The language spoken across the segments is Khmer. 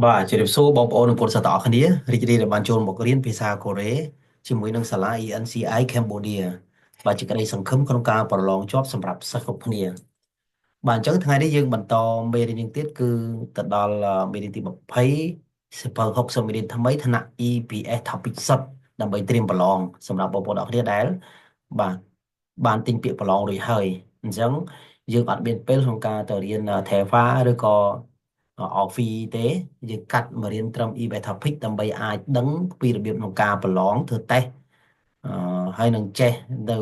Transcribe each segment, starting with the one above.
បាទជម្រាបសួរបងប្អូននិងប្អូនសិស្សទាំងអស់គ្នារីករាយដែលបានចូលមករៀនភាសាកូរ៉េជាមួយនឹងសាលា ENCI Cambodia បាទជាក្តីសង្ឃឹមក្នុងការប្រឡងជាប់សម្រាប់សិស្សគ្រប់គ្នាបាទអញ្ចឹងថ្ងៃនេះយើងបន្តមេរៀននេះទៀតគឺទៅដល់មេរៀនទី20សៀវភៅ60មេរៀនថ្មីថ្នាក់ EPS Topic 10ដើម្បីត្រៀមប្រឡងសម្រាប់បងប្អូនទាំងអស់គ្នាដែលបាទបានទិញពាក្យប្រឡងរួចហើយអញ្ចឹងយើងអត់មានពេលក្នុងការទៅរៀន TEFA ឬក៏ Offi ទេយើងកាត់មករៀនត្រឹម EPS Topic ដើម្បីអាចដឹងពីរបៀបក្នុងការប្រឡងធ្វើតេស្តអឺហើយនឹងចេះនៅ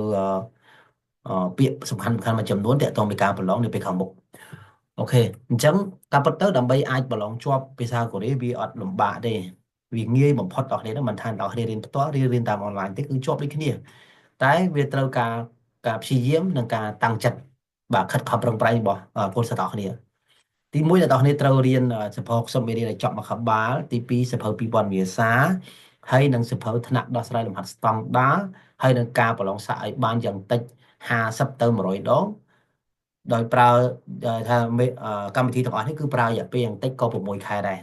ពាក្យសំខាន់ៗមួយចំនួនទាក់ទងពីការប្រឡងនៅពេលខាងមុខ OK អញ្ចឹងតាមពិតទៅដើម្បីអាចប្រឡងជាប់ភាសាកូរ៉េវាអត់លំបាកទេវាងាយបំផុតដល់គ្នាហ្នឹងមិនថាដល់គ្នារៀនផ្ទាល់ឬរៀនតាមអនឡាញទេគឺជាប់ដូចគ្នាតែវាត្រូវការការព្យាយាមនិងការតាំងចិត្តបាទខិតខំប្រឹងប្រែងរបស់ពលសិស្សទាំងអស់គ្នាទី1អ្នកទាំងអស់គ្នាត្រូវរៀនសៀវភៅ60មេរៀនឲ្យចប់មួយក្បាលទី2សៀវភៅ2000ភាសាហើយនិងសៀវភៅថ្នាក់ដោះស្រាយលំហាត់ស្តង់ដារហើយនឹងការប្រឡងសាកឲ្យបានយ៉ាងតិច50ទៅ100ដងដោយប្រើថាកម្មវិធីទាំងអស់នេះគឺប្រើរយៈពេលយ៉ាងតិចក៏6ខែដែរ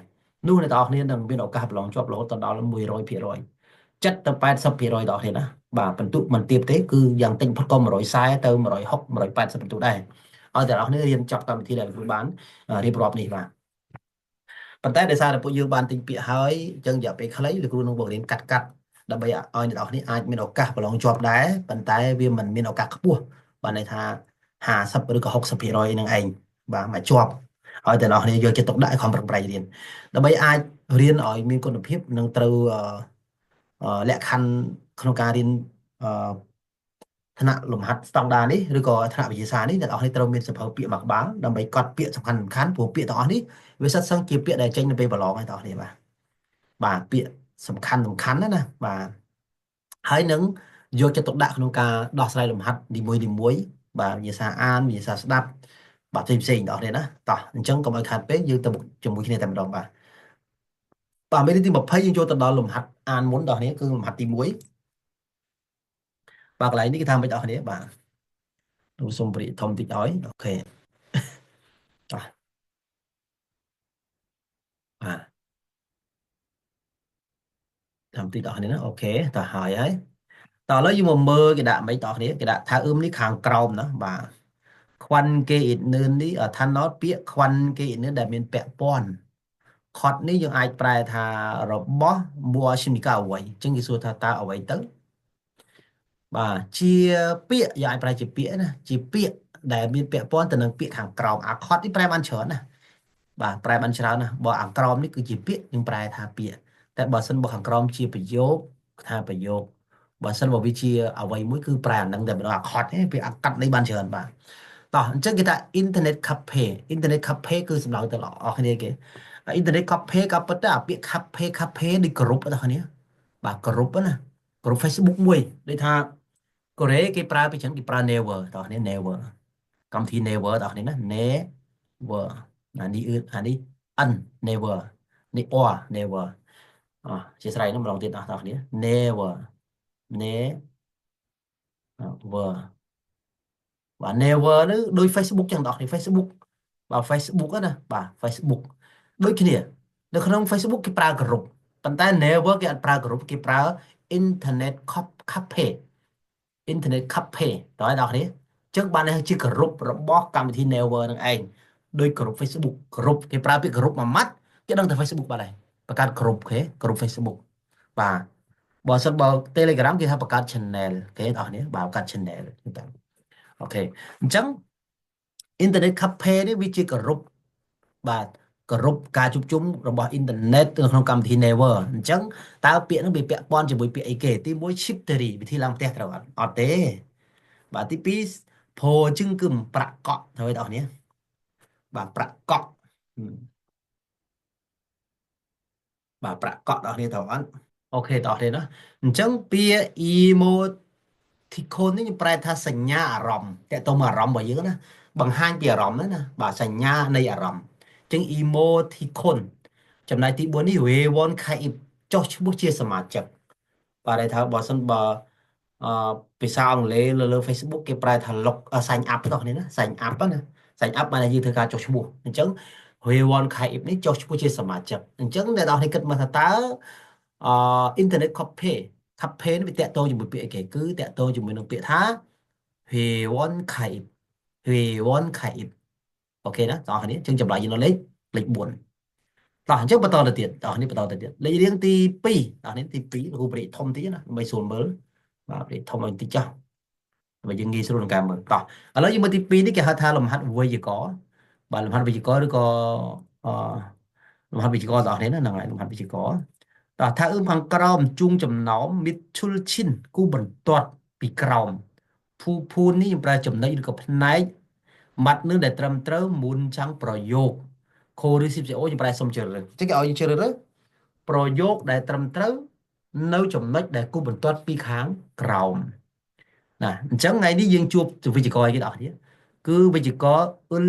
នោះអ្នកទាំងអស់គ្នានឹងមានឱកាសប្រឡងជាប់រហូតដល់100% 70ទៅ80%ដល់គ្នាណាបាទបន្ទុកមិនទាបទេគឺយ៉ាងតិចផុតក៏140ទៅ160 180បន្ទុកដែរឲ្យតែអ្នកនររៀនចប់កម្មវិធីដែលគ្រូបានរៀបរាប់នេះបាទប៉ុន្តែដោយសារតែពួកយើងបានទិញពាក្យហើយអញ្ចឹងរយៈពេលខ្លីលោកគ្រូនឹងបង្រៀនកាត់កាត់ដើម្បីឲ្យអ្នកនរគ្នាអាចមានឱកាសប្រឡងជាប់ដែរប៉ុន្តែវាមិនមានឱកាសខ្ពស់បានន័យថា50ឬក៏60%នឹងឯងបាទមកជាប់ឲ្យតែអ្នកនរគ្នាយកចិត្តទុកដាក់ឲ្យខំប្រឹងប្រែងរៀនដើម្បីអាចរៀនឲ្យមានគុណភាពនិងត្រូវលក្ខខណ្ឌក្នុងការរៀនអឺថ្នាក់លំហាត់ស្តង់ដារនេះឬក៏ថ្នាក់វិទ្យាសាស្ត្រនេះអ្នកនរគ្នាត្រូវមានសៀវភៅពាក្យមួយក្បាលដើម្បីកត់ពាក្យសំខាន់សំខាន់ព្រោះពាក្យទាំងអស់នេះវាសិតសឹងជាពាក្យដែលចេញនៅពេលប្រឡងហើយបងប្អូនបាទបាទពាក្យសំខាន់សំខាន់ណាណាបាទហើយនឹងយកចិត្តទុកដាក់ក្នុងការដោះស្រាយលំហាត់នីមួយៗបាទវិទ្យាសាស្ត្រអានវិទ្យាសាស្ត្រស្ដាប់បាទផ្សេងផ្សេងបងប្អូនណាតោះអញ្ចឹងកុំឲ្យខាតពេកយើងទៅជាមួយគ្នាតែម្ដងបាទបាទមេរៀនទី20យើងចូលទៅដល់លំហាត់អានមុនដល់នេះគឺលំហាត់ទី1បាទកន្លែងនេះគេថាមិនដល់គ្នាបាទលោកសុំព្រាធំតិចឲ្យ OK តោះបាទតាមតិចដល់គ្នាណា OK តោះហើយហើយតោះឥឡូវយើងមកមើលគេដាក់មិនដល់គ្នាគេដាក់ថាអ៊ឹមនេះខាងក្រោមណាបាទ 관계 있는 នេះថាណតពាក្យ 관계 있는 ដែលមានពាក់ព័ន្ធខត់នេះយើងអាចប្រែថារបស់ 무엇입니까 អ្វីអញ្ចឹងគេសួរថាតើអ្វីទៅបាទជាពាក្យយើងអាចប្រែជាពាក្យណាជាពាក្យដែលមានពាក់ព័ន្ធទៅនឹងពាក្យខាងក្រោមអាខត់នេះប្រែបានច្រើនណាបាទប្រែបានច្រើនណាបើអាក្រោមនេះគឺជាពាក្យយើងប្រែថាពាក្យតែបើសិនបើខាងក្រោមជាប្រយោគថាប្រយោគបើសិនបើវាជាអ្វីមួយគឺប្រែអានឹងតែម្ដងអាខត់ទេវាអាកាត់នេះបានច្រើនបាទតោះអញ្ចឹងគេថា internet cafe internet cafe គឺសំដៅទៅអស់គ្នាគេ internet cafe ក៏ប៉ុន្តែអាពាក្យ cafe cafe ដូចក្រុមបងប្អូនបាទក្រុមណាក្រុម Facebook មួយដូចថាកូរ៉េគេប្រើពីចឹងគេប្រើ Naver តោះនេះ Naver កម្មវិធី Naver តោះនេះណា Naver អានេះអានេះ N Naver នេះ R Naver អជាស្រ័យនោះម្ដងទៀតអស់តោះនេះ Naver Naver បាទ Naver នេះដូច Facebook ចឹងបងប្អូន Facebook បាទ Facebook ណាបាទ Facebook ដូចគ្នានៅក្នុង Facebook គេប្រើក្រុមប៉ុន្តែ Naver គេអត់ប្រើក្រុមគេប្រើ Internet Cafe Internet Cafe តើអ្នកនរចឹងបានជាក្រុមរបស់កម្មវិធី Naver នឹងឯងដោយក្រុម Facebook ក្រុមគេប្រើពាក្យក្រុមមួយម៉ាត់គេដឹងតែ Facebook បាត់ហើយបង្កើតក្រុមគេក្រុម Facebook បាទបើសិនបើ Telegram គេថាបង្កើត channel គេបងប្អូនបាទបង្កើត channel ទៅ OK អញ្ចឹង Internet Cafe នេះវាជាក្រុមបាទក្រុមការជួបជុំរបស់អ៊ីនធឺណិតនៅក្នុងកម្មវិធី Naver អញ្ចឹងតើពាក្យហ្នឹងវាពាក់ព័ន្ធជាមួយពាក្យអីគេទី1 집들이 វិធីឡើងផ្ទះត្រូវអត់អត់ទេបាទទី2 보증금 ប្រាក់កក់ត្រូវទេបងប្អូនបាទប្រាក់កក់បាទប្រាក់កក់ដល់គ្នាត្រូវអត់ OK តោះទេណាអញ្ចឹងពាក្យ emoticon នេះខ្ញុំប្រែថាសញ្ញាអារម្មណ៍តើតើមកអារម្មណ៍របស់យើងណាបង្ហាញពីអារម្មណ៍ណាបាទសញ្ញានៃអារម្មណ៍អញ្ចឹង emoticon ចំណែកទី4នេះ 회원 가입 ចុះឈ្មោះជាសមាជិកបាទន័យថាបើសិនបើអឺភាសាអង់គ្លេសលើលើ Facebook គេប្រែថា log sign up បងប្អូនណា sign up ណា sign up បានតែយើងធ្វើការចុះឈ្មោះអញ្ចឹង 회원 가입 នេះចុះឈ្មោះជាសមាជិកអញ្ចឹងអ្នកនរគ្នាគិតមើលថាតើអអ៊ីនធឺណិត cafe cafe នេះវាតាក់ទងជាមួយពាក្យអីគេគឺតាក់ទងជាមួយនឹងពាក្យថា 회원 가입 회원 가입 OK ណាបងប្អូនអញ្ចឹងចម្លើយយើងនៅលេខ4តោះអញ្ចឹងបន្តទៅទៀតតោះនេះបន្តទៅទៀតលេខរៀងទី2តោះនេះទី2គ្រូបរិធំតិចណាដើម្បីស្រួលមើលបាទបរិធំឲ្យតិចចុះដើម្បីយើងងាយស្រួលក្នុងការមើលតោះឥឡូវយើងមើលទី2នេះគេហៅថាលំហាត់វេយ្យាករណ៍បាទលំហាត់វេយ្យាករណ៍ឬក៏អលំហាត់វេយ្យាករណ៍បងប្អូនណាហ្នឹងហើយលំហាត់វេយ្យាករណ៍តោះថាអ៊ឹមខាងក្រោមជួងចំណោមមីឈុលឈិនគូបន្ទាត់ពីក្រោមភូភូននេះយើងប្រើចំណុចឬក៏ផ្នែកម៉ាត់នឹងដែលត្រឹមត្រូវមូនចាំងប្រយោគខូឬ CPO យើងប្រែសុំជ្រើសរើសអញ្ចឹងគេឲ្យយើងជ្រើសរើសប្រយោគដែលត្រឹមត្រូវនៅចំណុចដែលគូបន្ទាត់ពីខាងក្រោមណាអញ្ចឹងថ្ងៃនេះយើងជួបវិជ្ជាករអីគេដល់គ្នាគឺវិជ្ជាករអ៊ុល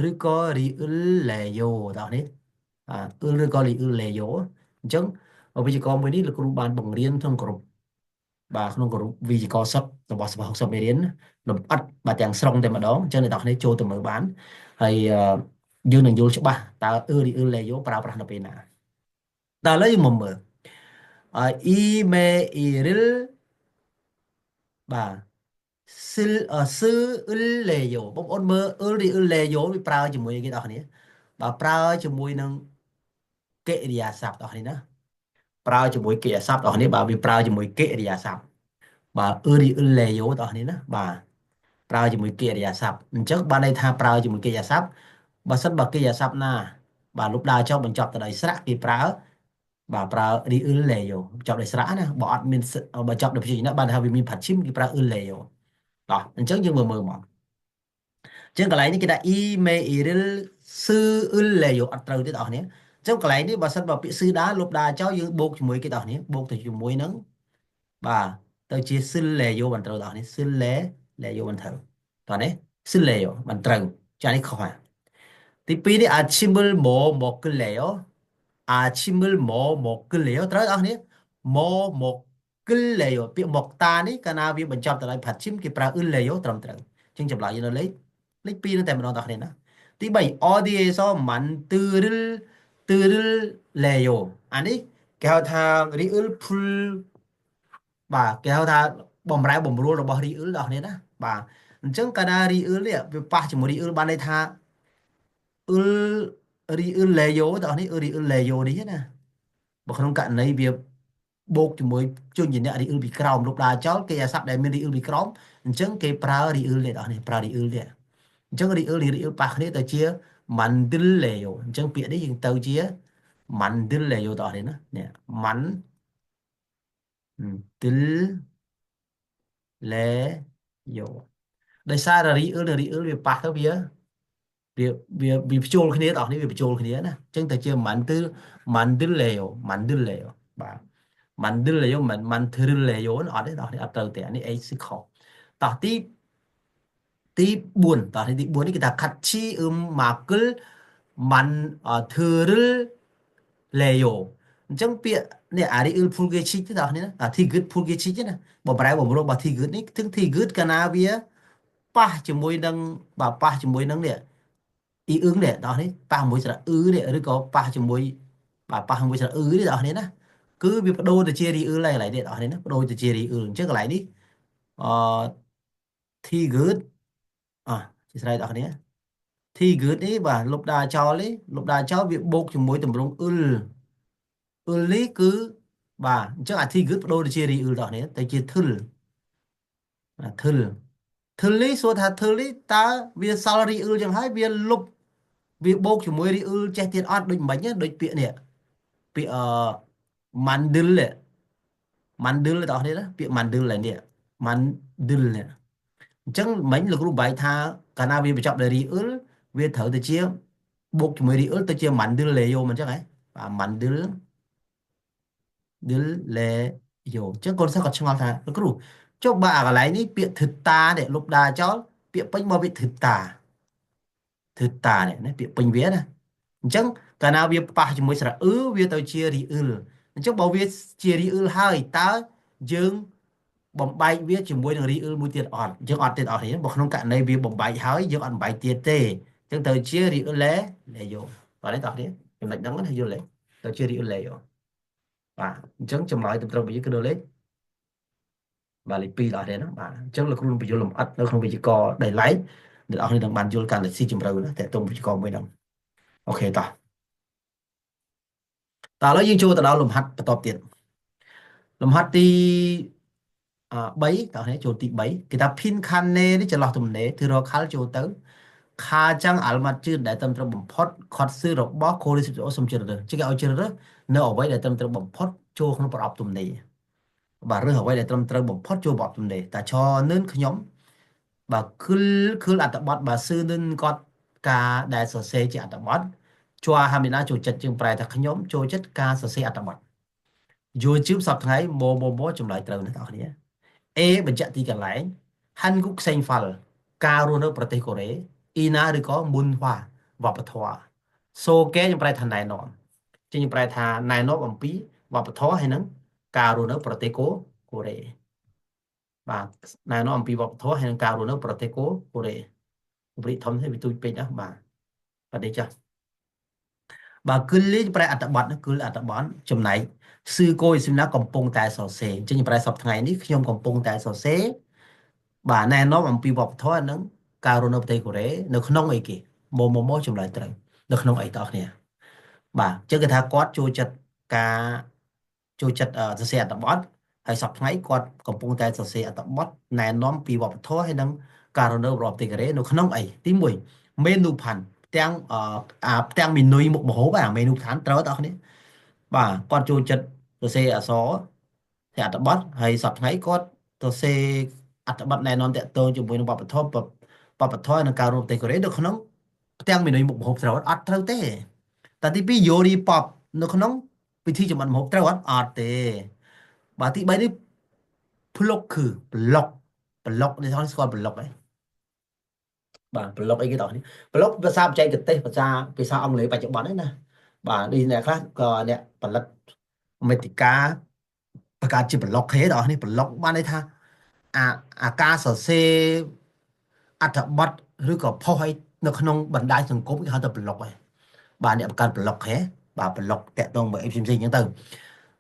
ឬក៏រីអ៊ុលលេយ៉ូដល់នេះអ៊ុលឬក៏រីអ៊ុលលេយ៉ូអញ្ចឹងវិជ្ជាករមួយនេះលោកគ្រូបានបង្រៀនក្នុងក្រុមបាទក្នុងក្រុមវិជ្ជាករសុទ្ធរបស់សភ60មេរៀនលម្អិតបាទទាំងស្រុងតែម្ដងអញ្ចឹងអ្នកនរគ្នាចូលទៅមើលបានហើយយើងនឹងយល់ច្បាស់តើអឺរីអ៊ឺលេយ៉ូប្រើប្រាស់នៅពេលណាតើឥឡូវយើងមកមើលអ៊ីមេអ៊ីរិលបាទស៊ីលសឺអ៊ុលលេយ៉ូបងប្អូនមើលអ៊ុលរីអ៊ុលលេយ៉ូវាប្រើជាមួយគេបងប្អូនបាទប្រើជាមួយនឹងកិរិយាសព្ទបងប្អូនណាប្រើជាមួយកិរិយាសព្ទបងប្អូនបាទវាប្រើជាមួយកិរិយាសព្ទបាទអ៊ឺរីអ៊ុលលេយ៉ូបងប្អូនណាបាទប្រើជាមួយកិរិយាសព្ទអញ្ចឹងបានន័យថាប្រើជាមួយកិរិយាសព្ទបើសិនបើកិរិយាសព្ទណាបាទលុបដើចោលបញ្ចប់ទៅដោយស្រៈគេប្រើបាទប្រើរីអ៊ុលលេយ៉ូបញ្ចប់ដោយស្រៈណាបើអត់មានបើចប់ដោយព្យញ្ជនៈបានថាវាមានផាត់ឈីមគេប្រើអ៊ុលលេយ៉ូតោះអញ្ចឹងយើងមើលមើលមកអញ្ចឹងកន្លែងនេះគេថាអ៊ីមេអ៊ីរិលស៊ឺអ៊ុលលេយ៉ូអត់ត្រូវទេបងប្អូនអញ្ចឹងកន្លែងនេះបើសិនបើពាក្យស៊ឺដាលុបដាចោលយើងបូកជាមួយគេបងប្អូនបូកទៅជាមួយនឹងបាទទៅជាស៊ិលលេយ៉ូបានត្រូវបងប្អូនស៊ិលលេលេយ៉ូបានត្រូវតោះនេះស៊ិលលេយ៉ូបានត្រូវចានេះខុសហើយទី2នេះ아침을 뭐 먹을래요 아침을 뭐 먹을래요ត្រូវបងប្អូន뭐 먹을래요ពាក្យ먹다នេះកាលណាវាបញ្ចប់ទៅដោយ받침គេប្រើ을래요ត្រឹមត្រូវអញ្ចឹងចម្លើយយើងនៅលេខ2នឹងតែម្ដងបងប្អូនណាទី3 어디에서 만두를 뜯을래요អានេះគេហៅថារីអ៊ុលភុលបាទគេហៅថាបំរែបំរួលរបស់រីអ៊ុលបងប្អូនណាបាទអញ្ចឹងកាលណារីអ៊ុលនេះវាប៉ះជាមួយរីអ៊ុលបានន័យថាអ៊ុលរីអ៊ុលលេយ៉ូបងប្អូនរីអ៊ុលលេយ៉ូនេះណាបើក្នុងករណីវាបូកជាមួយជញ្ជនៈរីអ៊ុលពីក្រោមលុបដាចោលគេអាស័ព្ទដែលមានរីអ៊ុលពីក្រោមអញ្ចឹងគេប្រើរីអ៊ុលនេះបងប្អូនប្រើរីអ៊ុលនេះអញ្ចឹងរីអ៊ុលរីអ៊ុលប៉ះគ្នាទៅជា만들래요អញ្ចឹងពាក្យនេះយើងទៅជា만들래요បងប្អូនណានេះ만들래요ដោយសាររីអ៊ុលរីអ៊ុលវាប៉ះទៅវាវាវាវាបញ្ចូលគ្នាបងប្អូនវាបញ្ចូលគ្នាណាអញ្ចឹងទៅជា만들 만들래요 만들래요បាទ만들래요មិន만들래요អត់ទេបងប្អូនអត់ត្រូវទេអានេះ H ខុសតោះទី4តោះទី4នេះគេថា같이 음악을 만 들을래요អញ្ចឹងពាក្យនេះអារីអ៊ុលភូលគេឈីកទេបងប្អូនណាអាធីគឹតភូលគេឈីកណាបំរែបំរុងរបស់ធីគឹតនេះទាំងធីគឹតកាលណាវាប៉ះជាមួយនឹងបាទប៉ះជាមួយនឹងនេះអ៊ីអ៊ឹងនេះបងប្អូនប៉ះមួយស្រៈអ៊ឺនេះឬក៏ប៉ះជាមួយបាទប៉ះមួយស្រៈអ៊ឺនេះបងប្អូនណាគឺវាបដូរទៅជារីអ៊ឺហើយកន្លែងនេះបងប្អូនណាបដូរទៅជារីអ៊ឺអញ្ចឹងកន្លែងនេះអឺធីគឹតអជាស្រ័យបងប្អូនធីគឹតនេះបាទលុបដាចោលនេះលុបដាចោលវាបូកជាមួយតម្រងអ៊ុលអ៊ុលនេះគឺបាទអញ្ចឹងអាធីគឹតបដូរទៅជារីអ៊ុលបងប្អូនទៅជាធិលធិលធិលនេះសួរថាធិលនេះតើវាសល់រីអ៊ុលចឹងហើយវាលុបវាបូកជាមួយរីអ៊ុលចេះទៀតអត់ដូចមិញដូចពាក្យនេះពាក្យអឺ만들 만들បងប្អូនណាពាក្យ만들នេះ만들នេះអញ្ចឹងមិញលោកគ្រូបាយថាកាលណាវាបញ្ចប់ដោយរីអ៊ុលវាត្រូវទៅជាបូកជាមួយរីអ៊ុលទៅជា만들래요មិនអញ្ចឹងហ៎បាទ만들래요អញ្ចឹងកូនសិស្សគាត់ឆ្ងល់ថាលោកគ្រូចុះបើអាកន្លែងនេះពាក្យ듣다នេះលុបដាចោលពាក្យពេញមកវា듣다 듣다នេះណាពាក្យពេញវាណាអញ្ចឹងកាលណាវាប៉ះជាមួយស្រៈអ៊ឺវាទៅជារីអ៊ុលអញ្ចឹងបើវាជារីអ៊ុលហើយតើយើងបំបែកវាជាមួយនឹងរីអ៊ុលមួយទៀតអត់យើងអត់ទៀតអត់ទេបើក្នុងករណីវាបំបែកហើយយើងអត់បំបែកទៀតទេ ចឹងត្រូវជារីអ៊លេលេយោបាទនេះតោះនេះចំណុចហ្នឹងណាយល់ទេទៅជារីអ៊លេយោបាទអញ្ចឹងចម្លើយត្រឹមត្រូវរបស់យើងគឺលេខបាទលេខ2ដល់នេះណាបាទអញ្ចឹងលោកគ្រូនឹងបញ្យល់លម្អិតនៅក្នុងវិទ្យាករដែលឡែកអ្នកនរគ្នានឹងបានយល់កាន់តែស៊ីជម្រៅណាតើតើវិទ្យាករមួយហ្នឹងអូខេតោះតើឥឡូវយើងចូលទៅដល់លំហាត់បន្តទៀតលំហាត់ទី3តោះនេះចូលទី3គេថាភិនខានណេនេះចន្លោះទំនេរគឺរខលចូលទៅខាចាំងអាល់ម៉ាត់ជឿនដែលត្រឹមត្រូវបំផុតខត់សឺរបស់កូរីស៊ីអូសុំជ្រើសរើសជាគេឲ្យជ្រើសរើសនៅអ្វីដែលត្រឹមត្រូវបំផុតចូលក្នុងប្រអប់ទំនេរបាទរើសអ្វីដែលត្រឹមត្រូវបំផុតចូលប្រអប់ទំនេរតាឆនឿនខ្ញុំបាទគឺអត្ថបទបាទសឺនឿនគាត់ការដែលសរសេរជាអត្ថបទជួហាមីណាចូលចិត្តជាងប្រែថាខ្ញុំចូលចិត្តការសរសេរអត្ថបទយល់ជឿសប្តាហ៍ថ្ងៃម៉ូម៉ូម៉ូចម្លើយត្រូវណាបងប្អូន A បញ្ជាក់ទីកន្លែងហាន់គុកសេងហ្វាល់ការរស់នៅប្រទេសកូរ៉េអ៊ីណាឬក៏មុនហွာវប្បធម៌សូកេខ្ញុំប្រែថាណែនាំជាខ្ញុំប្រែថាណែនាំអំពីវប្បធម៌ហើយនឹងការរស់នៅប្រទេសកូរ៉េបាទណែនាំអំពីវប្បធម៌ហើយនឹងការរស់នៅប្រទេសកូរ៉េវិធំទេវាទូចពេកណាបាទបាទនេះចាស់បាទគឺលីប្រែអត្ថបទគឺអត្ថបទចំណែកស៊ឺកូយស៊ីមណាកំពុងតែសរសេរអញ្ចឹងប្រែសប្តាហ៍ថ្ងៃនេះខ្ញុំកំពុងតែសរសេរបាទណែនាំអំពីវប្បធម៌និងការរស់នៅប្រទេសកូរ៉េនៅក្នុងអីគេម៉ូម៉ូម៉ូចម្លើយត្រូវនៅក្នុងអីតោះគ្នាបាទអញ្ចឹងគេថាគាត់ចូលចិត្តការចូលចិត្តសរសេរអត្ថបទហើយសប្តាហ៍ថ្ងៃគាត់កំពុងតែសរសេរអត្ថបទណែនាំពីវប្បធម៌ហើយនិងការរស់នៅរបស់ប្រទេសកូរ៉េនៅក្នុងអីទី1មេនូផាន់ទាំងអាផ្ទាំងមីនុយមុខម្ហូបអាមេនូផាន់ត្រូវតោះគ្នាបាទគាត់ចូលចិត្តសរសេរអក្សរជាអត្ថបទហើយសប្តាហ៍ថ្ងៃគាត់សរសេរអត្ថបទណែនាំតាក់ទងជាមួយនឹងវប្បធម៌វប្បធម៌និងការរស់ប្រទេសកូរ៉េនៅក្នុងផ្ទាំងមីនុយមុខម្ហូបត្រូវអត់ត្រូវទេតែទី2យូរីប៉បនៅក្នុងពិធីចម្អិនម្ហូបត្រូវអត់អត់ទេបាទទី3នេះប្លុកគឺប្លុកប្លុកនេះស្គាល់ប្លុកហ៎បាទប្លុកអីគេតោះនេះប្លុកភាសាបច្ចេកទេសភាសាអង់គ្លេសបច្ចុប្បន្នហ្នឹងណាបាទនេះអ្នកខ្លះក៏អ្នកផលិតមេតិកាបង្កើតជាប្លុកគេដល់នេះប្លុកបានន័យថាអាការសរសេរអត្ថបទឬក៏ផុសអីនៅក្នុងបណ្ដាញសង្គមគេហៅថាប្លុកហ៎បាទអ្នកបង្កើតប្លុកហ៎បាទប្លុកតាក់ទងមកអីផ្សេងៗអញ្ចឹងទៅ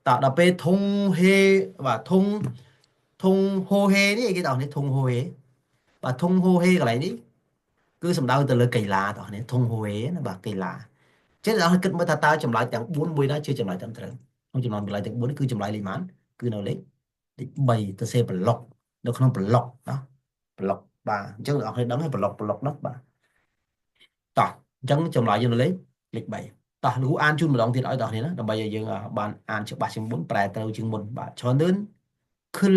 តដល់ពេលធុងហេបាទធុងហូហេនេះគេដល់នេះធុងហូហេបាទធុងហូហេកន្លែងនេះគឺសំដៅទៅលើកីឡាបងប្អូនធុងហូហេណាបាទកីឡាចេះដល់គិតមើលថាតើចម្លើយទាំង4មួយណាជាចម្លើយត្រឹមត្រូវក្នុងចំណោមចម្លើយទាំង4គឺចម្លើយលេខប៉ុន្មានគឺនៅលេខ3ទៅសេប្លុកនៅក្នុងប្លុកណាប្លុកបាទអញ្ចឹងអ្នកនរដឹងហើយប្លុកនោះបាទតោះអញ្ចឹងចម្លើយយើងនៅលេខ3តោះលោកអានជូនម្ដងទៀតឲ្យដល់គ្នាណាដើម្បីឲ្យយើងបានអានច្បាស់ជាងមុនប្រែត្រូវជាងមុនបាទឆនឿនខិល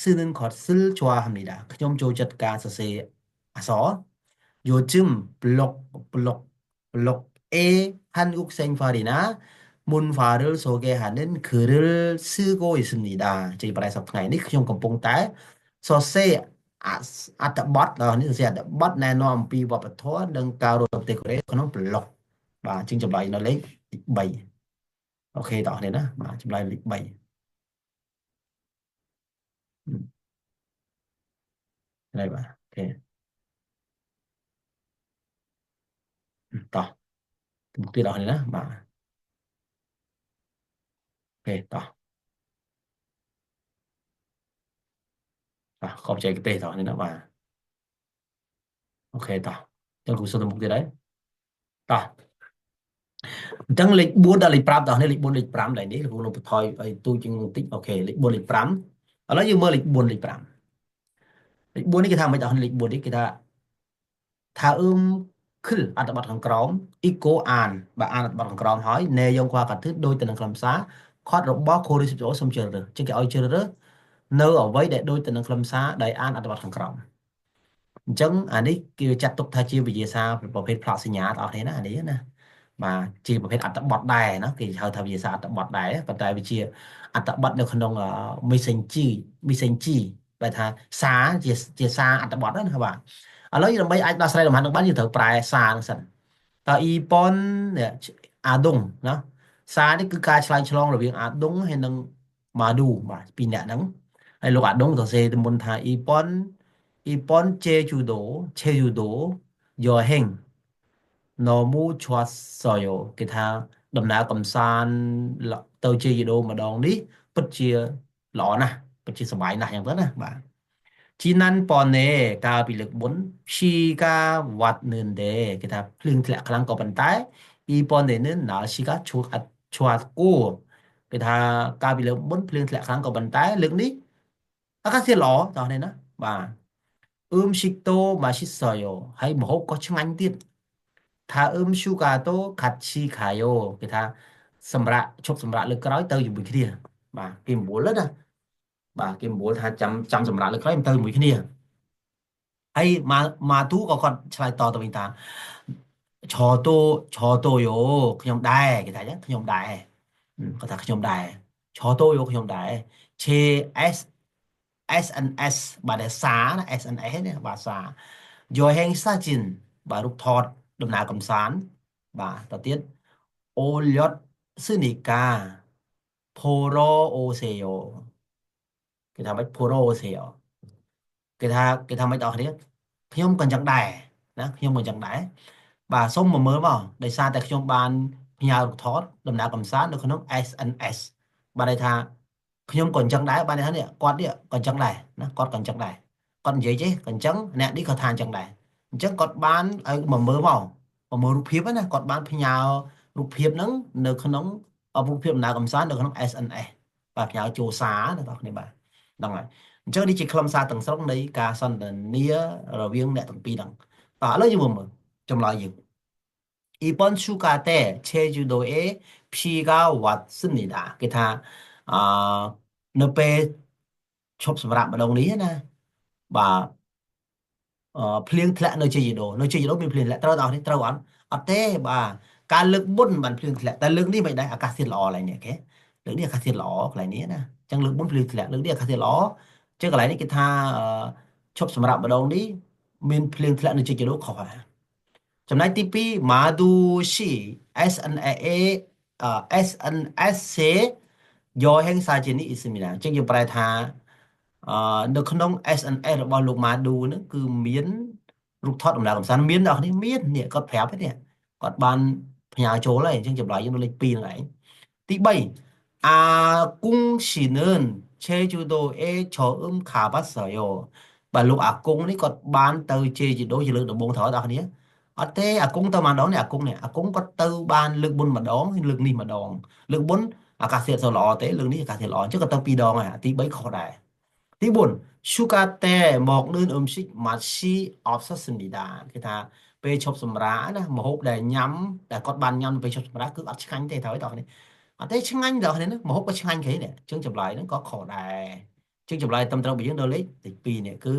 ស៊ឺនឹងខត់ស៊ិលជွာ합니다ខ្ញុំចូលចិត្តការសរសេរអក្សរ요즘 블록 블록에 한국 생활이나 문화를 소개하는 글을 쓰고 있습니다. ជាប្រែសប្តាហ៍ថ្ងៃនេះខ្ញុំកំពុងតែសរសេរអត្ថបទដល់នេះសរសេរអត្ថបទណែនាំអំពីវប្បធម៌និងការរស់នៅប្រទេសកូរ៉េក្នុងប្លុកបាទជាងចម្លើយនៅលេខ3អូខេតោះនេះណាបាទចម្លើយលេខ3នេះបាទអូខេតោះមុខទៀតអស់នេះណាបាទអូខេតោះតោះខបចែកទេសតោះនេះណាបាទអូខេតោះចឹងគ្រូសុំទៅមុខទៀតហើយតោះអញ្ចឹងលេខ4ដល់លេខ5តោះនេះលេខ4លេខ5ដែរនេះលោកគ្រូនឹងបន្ថយឲ្យទូជាងបន្តិចអូខេលេខ4លេខ5ឥឡូវយើងមើលលេខ4លេខ5លេខ4នេះគេថាមិនដល់លេខ4នេះគេថាថាអ៊ឹមខិលអត្ថបទខាងក្រោមអ៊ីកូអានបាទអានអត្ថបទខាងក្រោមហើយណែយងខ្វះកាត់ទិដូចទៅនឹងខ្លឹមសារខត់របស់កូរីស៊ីអូសូមជ្រើសរើសចឹងគេឲ្យជ្រើសរើសនៅអ្វីដែលដូចទៅនឹងខ្លឹមសារដែលអានអត្ថបទខាងក្រោមអញ្ចឹងអានេះគេចាត់ទុកថាជាវិទ្យាសាស្ត្រប្រភេទផ្លាកសញ្ញាបងប្អូនណាអានេះណាបាទជាប្រភេទអត្ថបទដែរណាគេហៅថាវិទ្យាសាស្ត្រអត្ថបទដែរប៉ុន្តែវាជាអត្ថបទនៅក្នុងមីសេងជីមីសេងជីបែរថាសារជាសារអត្ថបទណាបាទឥឡូវដើម្បីអាចដោះស្រាយលំហាត់នឹងបានយើងត្រូវប្រែសារនឹងសិនតើអ៊ីប៉ុនអាដុងណាសារនេះគឺការឆ្លើយឆ្លងរវាងអាដុងហើយនិងម៉ាឌូបាទពីរអ្នកហ្នឹងហើយលោកអាដុងសរសេរទៅមុនថាអ៊ីប៉ុនជេជូដូឆេជូដូយ៉ហេង 너무 좋았어요 គេថាដំណើរកំសាន្តទៅជាយដូម្ដងនេះពិតជាល្អណាស់ពិតជាសប្បាយណាស់យ៉ាងទៅណាបាទ 지난번에 កាលពីលើកមុន 비가 왔는데 គេថាភ្លៀងធ្លាក់ខ្លាំងក៏ប៉ុន្តែ 이번에는 날씨가 좋았고 គេថាកាលពីលើកមុនភ្លៀងធ្លាក់ខ្លាំងក៏ប៉ុន្តែលើកនេះអាកាសធាតុល្អតោះនេះណាបាទ 음식도 맛있어요 ហើយម្ហូបក៏ឆ្ងាញ់ទៀត 다음 휴가도 같이 가요 គេថាសម្រាប់ឈប់សម្រាប់លើកក្រោយទៅជាមួយគ្នាបាទគេមូលណាបាទគេមូលថាចាំចាំសម្រាប់លើកក្រោយទៅជាមួយគ្នាហើយម៉ាម៉ាទូក៏គាត់ឆ្លើយតទៅវិញថា저도 저도요 ខ្ញុំដែរគេថាអញ្ចឹងខ្ញុំដែរគាត់ថាខ្ញុំដែរ 저도요 ខ្ញុំដែរ J S SNS បាទសារណា SNS នេះបាទសារ 여행 사진 បាទរូបថតដំណើរកំសាន្តបាទតទៀត 올렸으니까 보러 오세요 គេថាម៉េច 보러 오세요 គេថាគេថាម៉េចដល់គ្នាខ្ញុំក៏អញ្ចឹងដែរណាខ្ញុំក៏អញ្ចឹងដែរបាទសូមមកមើលមកដោយសារតែខ្ញុំបានផ្ញើរូបថតដំណើរកំសាន្តនៅក្នុង SNS បាទន័យថាខ្ញុំក៏អញ្ចឹងដែរបាទន័យថានេះគាត់នេះក៏អញ្ចឹងដែរណាគាត់ក៏អញ្ចឹងដែរគាត់និយាយចេះក៏អញ្ចឹងអ្នកនេះក៏ថាអញ្ចឹងដែរអញ្ចឹងគាត់បានឲ្យមកមើលមកមកមើលរូបភាពណាគាត់បានផ្ញើរូបភាពហ្នឹងនៅក្នុងរូបភាពដំណើរកំសាន្តនៅក្នុង SNS បាទផ្ញើចូលសារណាបងប្អូនបាទហ្នឹងហើយអញ្ចឹងនេះជាខ្លឹមសារទាំងស្រុងនៃការសន្ទនារវាងអ្នកទាំងពីរហ្នឹងតោះឥឡូវយើងមើលចម្លើយយើង 이번 휴가 때 제주도에 비가 왔습니다 គេថាអឺនៅពេលឈប់សម្រាកម្ដងនេះណាបាទអឺភ្លៀងធ្លាក់នៅជ័យដូនៅជ័យដូមានភ្លៀងធ្លាក់ត្រូវដល់នេះត្រូវអត់អត់ទេបាទការលើកមុនបានភ្លៀងធ្លាក់តែលើកនេះមិនដែរអាកាសធាតុល្អឡើយនេះគេលើកនេះអាកាសធាតុល្អកន្លែងនេះណាអញ្ចឹងលើកមុនភ្លៀងធ្លាក់លើកនេះអាកាសធាតុល្អអញ្ចឹងកន្លែងនេះគេថាឈប់សម្រាកម្ដងនេះមានភ្លៀងធ្លាក់នៅជ័យដូខុសហើយចំណែកទី2 마두 씨 SNA SNSC 여행 사진이 있습니다 អញ្ចឹងយើងប្រែថាអឺនៅក្នុង SNS របស់លោកម៉ាឌូហ្នឹងគឺមានរូបថតដំណើរកម្សាន្តមានដល់នេះមាននេះគាត់ប្រាប់នេះគាត់បានផ្ញើចូលហើយអញ្ចឹងចម្លើយយើងនៅលេខ2ហ្នឹងឯងទី3 아궁 씨는 제주도에 처음 가봤어요 បាទលោកអាគង់នេះគាត់បានទៅជេជីដូជាលើកដំបូងត្រូវដល់គ្នាអត់ទេអាគង់ទៅម្ដងនេះអាគង់នេះអាគង់គាត់ទៅបានលើកមុនម្ដងលើកនេះម្ដងលើកមុនអាកាសធាតុសូវល្អទេលើកនេះអាកាសធាតុល្អអញ្ចឹងគាត់ទៅពីរដងហើយទី3ខុសដែរទី4 휴가 때 먹는 음식 맛이 없었습니다 គេថាពេលឈប់សម្រាកណាម្ហូបដែលញ៉ាំដែលគាត់បានញ៉ាំពេលឈប់សម្រាកគឺអត់ឆ្ងាញ់ទេត្រូវទេបងប្អូនអត់ទេឆ្ងាញ់ដល់គ្នាណាម្ហូបក៏ឆ្ងាញ់គេនេះអញ្ចឹងចម្លើយហ្នឹងក៏ខុសដែរអញ្ចឹងចម្លើយត្រឹមត្រូវរបស់យើងដល់លេខទី2នេះគឺ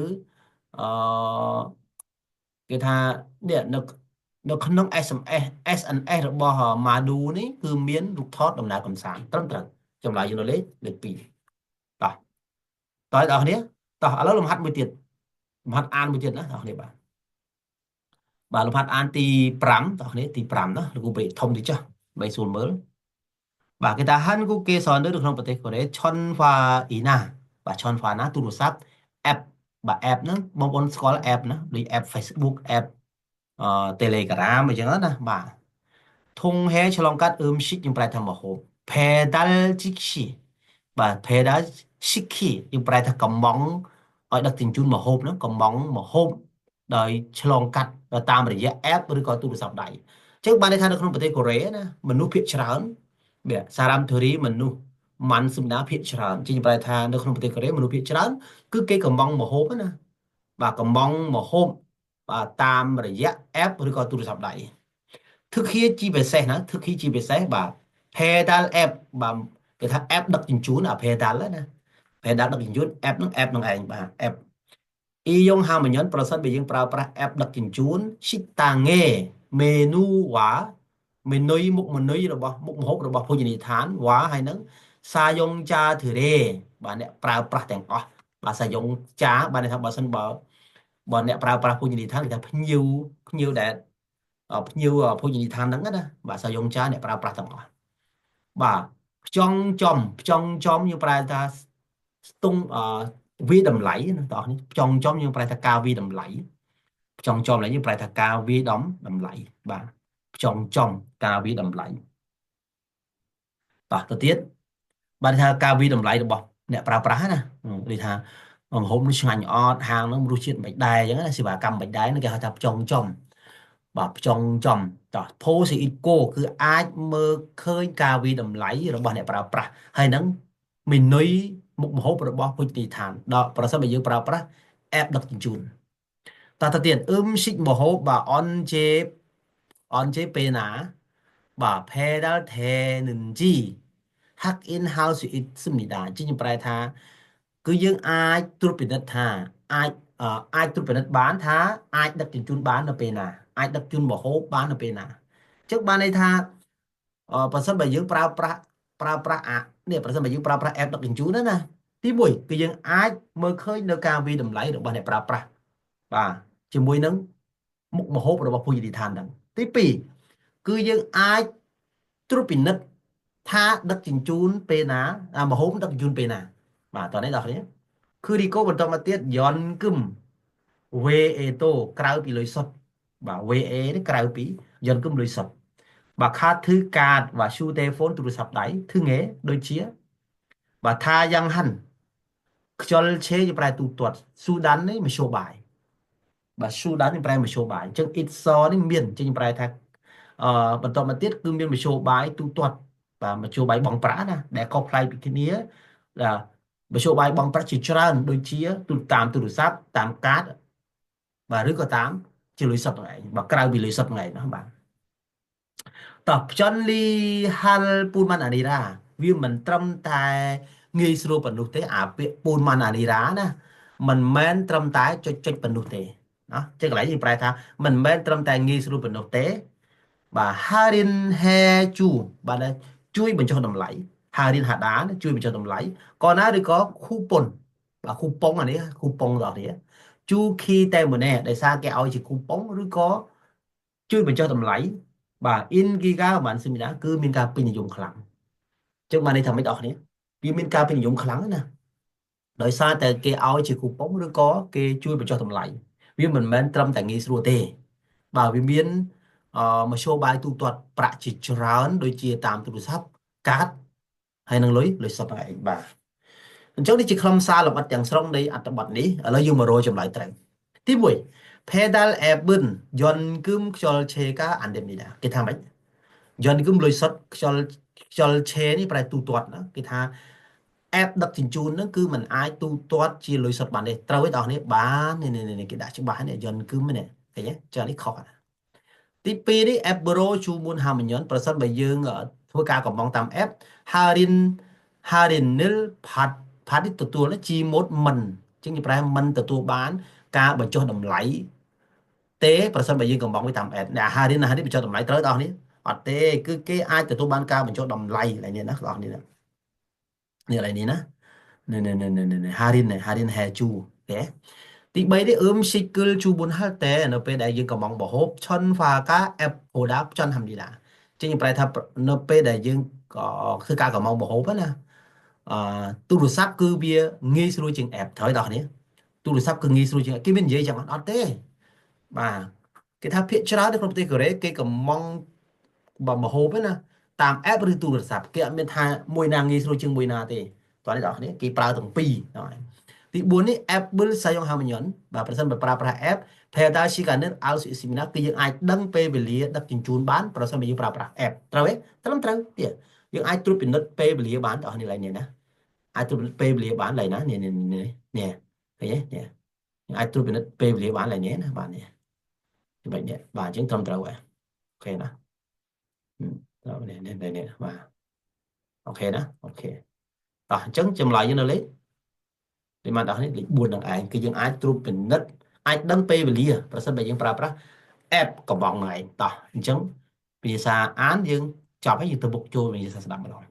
អឺគេថានេះនៅនៅក្នុង SMS SNS របស់ Madu នេះគឺមានរូបថតដំណើរកំសាន្តត្រឹមត្រូវចម្លើយយើងនៅលេខលេខ2តោះតោះដល់គ្នាតោះឥឡូវលំហាត់មួយទៀតលំហាត់អានមួយទៀតណាបងប្អូនបាទបាទលំហាត់អានទី5បងប្អូនទី5ណាលោកគ្រូពេកធំតិចចុះបីស្រួលមើលបាទគេថា한국에서는 នៅក្នុងប្រទេសកូរ៉េ전화이나 បាទ 전화나 ទូរស័ព្ទ app បាទ app ហ្នឹងបងប្អូនស្គាល់ app ណាដូច app Facebook app អឺ Telegram អញ្ចឹងណាបាទ 통해 ឆ្លងកាត់ 음식 យើងប្រែថាម្ហូប 배달 즉시 បាទ 배달 시키 យើងប្រែថាកំងឲ្យដឹកជញ្ជូនម្ហូបហ្នឹងកំងម្ហូបដោយឆ្លងកាត់តាមរយៈ app ឬក៏ទូរស័ព្ទដៃអញ្ចឹងបានន័យថានៅក្នុងប្រទេសកូរ៉េណាមនុស្សភាគច្រើនបាទ 사람들이 មនុស្សម៉ាន់សំដៅភាគច្រើនជាប្រែថានៅក្នុងប្រទេសកូរ៉េមនុស្សភាគច្រើនគឺគេកំងម្ហូបណាបាទកំងម្ហូបបាទតាមរយៈ app ឬក៏ទូរស័ព្ទដៃ특히 ជាពិសេសណា 특히 ជាពិសេសបាទ 배달 앱 បាទគេថា app ដឹកជញ្ជូនអា 배달 ណា 배달 ដឹកជញ្ជូន app ហ្នឹង app ហ្នឹងឯងបាទ app 이용하면 ប្រសិនបើយើងប្រើប្រាស់ app ដឹកជញ្ជូន 식당의 메뉴와 មេនុយមុខមេនុយរបស់មុខម្ហូបរបស់ភោជនីយដ្ឋាន 와 ហើយនឹង 사용자들의 បាទអ្នកប្រើប្រាស់ទាំងអស់បាទ 사용자 បាទន័យថាបើសិនបើបើអ្នកប្រើប្រាស់ភោជនីយដ្ឋានគេថាភ្ញៀវភ្ញៀវដែលភ្ញៀវភោជនីយដ្ឋានហ្នឹងណាបាទ 사용자 អ្នកប្រើប្រាស់ទាំងអស់បាទ 평점 평점 យើងប្រែថាស្ទង់អឺវាតម្លៃណាបងប្អូន 평점 យើងប្រែថាការវាតម្លៃ 평점 ឡើយយើងប្រែថាការវាដំតម្លៃបាទ 평점 ការវាតម្លៃតោះទៅទៀតបានថាការវាតម្លៃរបស់អ្នកប្រើប្រាស់ណាដូចថាម្ហូបនេះឆ្ងាញ់អត់ហាងហ្នឹងរសជាតិមិនដែរអញ្ចឹងណាសេវាកម្មមិនដែរគេហៅថា평점បាទ 평점 តោះ 볼 수 있고 គឺអាចមើលឃើញការវាតម្លៃរបស់អ្នកប្រើប្រាស់ហើយនឹងមេនុយមុខម្ហូបរបស់ភោជនីយដ្ឋានដល់ប្រសិនបើយើងប្រើប្រាស់ app ដឹកជញ្ជូនតោះទៅទៀត 음식 ម្ហូបបាទ 언제 ពេលណាបាទ 배달되는지 확인할 수 있습니다 ជាខ្ញុំប្រែថាគឺយើងអាចត្រួតពិនិត្យថាអាចអាចត្រួតពិនិត្យបានថាអាចដឹកជញ្ជូនបាននៅពេលណាអាចដឹកជូនម្ហូបបាននៅពេលណាអញ្ចឹងបានន័យថាបើសិនបើយើងប្រើប្រាស់ប្រើប្រាស់អានេះប្រសិនបើយើងប្រើប្រាស់ app ដឹកជញ្ជូនណាណាទី1គឺយើងអាចមើលឃើញនៅការវាតម្លៃរបស់អ្នកប្រើប្រាស់បាទជាមួយនឹងមុខម្ហូបរបស់ភោជនីយដ្ឋានហ្នឹងទី2គឺយើងអាចត្រួតពិនិត្យថាដឹកជញ្ជូនពេលណាម្ហូបដឹកជញ្ជូនពេលណាបាទតោះនេះដល់គ្នា그리고បន្តមកទៀត 현금 외에도 ក្រៅពីលុយសុទ្ធបាទ 외에 នេះក្រៅពី 현금 លុយសុទ្ធបាទ 카드 កាតបាទ 휴대폰 ទូរស័ព្ទដៃ 등의 ដូចជាបាទ 다양한 결제 ប្រែទូទាត់ 수단 នេះមធ្យោបាយបាទ 수단 នេះប្រែមធ្យោបាយអញ្ចឹង 있어 នេះមានអញ្ចឹងប្រែថាអឺបន្តមកទៀតគឺមានមធ្យោបាយទូទាត់បាទមធ្យោបាយបង់ប្រាក់ណាដែលខុសប្លែកពីគ្នាបាទមធ្យោបាយបង់ប្រាក់ជាច្រើនដូចជាទូតាមទូរស័ព្ទតាមកាតបាទឬក៏តាមជាលុយសុទ្ធហ្នឹងឯងបាទក្រៅពីលុយសុទ្ធហ្នឹងឯងណាបាទតោះ 편리할 뿐만 아니라 វាមិនត្រឹមតែងាយស្រួលប៉ុណ្ណោះទេអាពាក្យ 뿐만 아니라 ណាមិនមែនត្រឹមតែចុចចុចប៉ុណ្ណោះទេណាចឹងកន្លែងយើងប្រែថាមិនមែនត្រឹមតែងាយស្រួលប៉ុណ្ណោះទេបាទ 할인해 주 បាទជួយបញ្ចុះតម្លៃ 할인하다 ជួយបញ្ចុះតម្លៃ거나 ឬក៏ 쿠폰 បាទគូប៉ុងអានេះគូប៉ុងដល់នេះ주기 때문에 ដោយសារគេឲ្យជាគូប៉ុងឬក៏ជួយបញ្ចុះតម្លៃបាទ 인기가 많습니다 គឺមានការពេញនិយមខ្លាំងចឹងបានន័យថាម៉េចដល់គ្នាវាមានការពេញនិយមខ្លាំងណាដោយសារតែគេឲ្យជាគូប៉ុងឬក៏គេជួយបញ្ចុះតម្លៃវាមិនមែនត្រឹមតែងាយស្រួលទេបាទវាមានអឺមធ្យោបាយទូទាត់ប្រាក់ជាច្រើនដូចជាតាមទូរស័ព្ទកាតហើយនឹងលុយលុយសុទ្ធហ្នឹងឯងបាទអញ្ចឹងនេះជាខ្លឹមសារលម្អិតទាំងស្រុងនៃអត្ថបទនេះឥឡូវយើងមករកចម្លើយត្រូវទី1 배달 앱은 현금 결제가 안 됩니다 គេថាម៉េច 현금 លុយសុទ្ធ 결제 នេះប្រែទូទាត់ណាគេថា app ដឹកជញ្ជូនហ្នឹងគឺมันអាចទូទាត់ជាលុយសុទ្ធបានទេត្រូវទេបងប្អូនបាននេះនេះគេដាក់ច្បាស់នេះ 현금 នេះឃើញទេចានេះខុសទី2នេះ 앱으로 주문하면 ប្រសិនបើយើងធ្វើការកំងតាម app 할인 할인을 받 받 នេះទទួល 지 못 មិនជាងប្រែមិនទទួលបានការបញ្ចុះតម្លៃទេប្រសិនបើយើងកំងវាតាម app អ្នក 할인 អាហារនេះបញ្ចុះតម្លៃត្រូវបងប្អូនអត់ទេគឺគេអាចទទួលបានការបញ្ចុះតម្លៃឡើយនេះណាបងប្អូននេះនេះឡើយនេះណានេះនេះនេះនេះ 할인 할인해 주 ទេទី3នេះ 음식을 주문할 때 នៅពេលដែលយើងកំងម្ហូប 전화가 앱보다 편합니다 ចឹងខ្ញុំប្រែថានៅពេលដែលយើងក៏ធ្វើការកំងម្ហូបណាអឺទូរស័ព្ទគឺវាងាយស្រួលជាង app ត្រូវដល់នេះទូរស័ព្ទគឺងាយស្រួលជាងគេមាននិយាយចឹងអត់ទេបាទគេថាភាគច្រើននៅក្នុងប្រទេសកូរ៉េគេកំងបើម្ហូបណាតាម app ឬទូរស័ព្ទគេអត់មានថាមួយណាងាយស្រួលជាងមួយណាទេតោះនេះដល់គ្នាគេប្រើទាំងពីរហ្នឹងទី4នេះ 앱을 사용하면 បាទប្រសិនបើប្រើប្រាស់ app 배달 시간을 알 수 있습니다 គឺយើងអាចដឹងពេលវេលាដឹកជញ្ជូនបានប្រសិនបើយើងប្រើប្រាស់ app ត្រូវទេត្រឹមត្រូវទៀតយើងអាចត្រួតពិនិត្យពេលវេលាបានបងប្អូននេះឡើយនេះណាអាចត្រួតពិនិត្យពេលវេលាបានឡើយណានេះនេះនេះនេះឃើញទេនេះអាចត្រួតពិនិត្យពេលវេលាបានឡើយនេះណាបាទនេះចំណុចនេះបាទអញ្ចឹងត្រឹមត្រូវហើយ OK ណាត្រូវនេះនេះនេះបាទ OK ណា OK តោះអញ្ចឹងចម្លើយយើងនៅលេខលេខម៉ានដល់នេះលេខ4នឹងឯងគឺយើងអាចត្រួតពិនិត្យអាចដឹងពេលវេលាប្រសិនបើយើងប្រើប្រាស់ app កំងហ្នឹងឯងតោះអញ្ចឹងភាសាអានយើងចប់ហើយយើងទៅបុកចូលវិញ្ញាសាស្ដាប់ម្ដង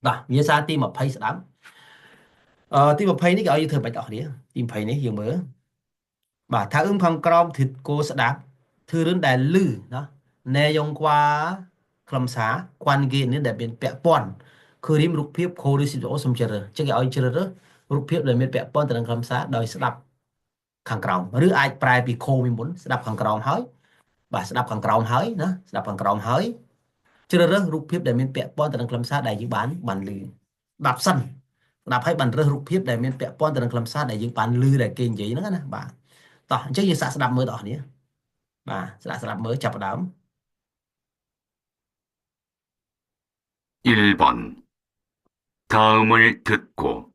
តោះវិញ្ញាសាទី20ស្ដាប់អឺទី20នេះគេឲ្យយើងធ្វើបាច់អស់គ្នាទី20នេះយើងមើលបាទថាអឹមខាងក្រោម 듣고 ស្ដាប់ធ្វើរឿងដែលលឺណា내용과 ខ្លឹមសារ 관계 នេះដែលមានពាក់ព័ន្ធ 그림 រូបភាព 고르십시오 សូមជ្រើសរើសចឹងគេឲ្យជ្រើសរើសរូបភាពដែលមានពាក់ព័ន្ធទៅនឹងខ្លឹមសារដោយស្ដាប់ខាងក្រោមឬអាចប្រែពីខូពីមុនស្ដាប់ខាងក្រោមហើយ បាទស្ដាប់ខាងក្រោមហើយណាស្ដាប់ខាងក្រោមហើយជ្រើសរើសរូបភាពដែលមានពាក់ព័ន្ធទៅនឹងខ្លឹមសារដែលយើងបានឮស្ដាប់សិនស្ដាប់ហើយបានរើសរូបភាពដែលមានពាក់ព័ន្ធទៅនឹងខ្លឹមសារដែលយើងបានឮដែលគេនិយាយហ្នឹងណាបាទតោះអញ្ចឹងយើងសាកស្ដាប់មើលបងប្អូនបាទស្ដាប់មើលចាប់ផ្ដើម 1번. 다음을 듣고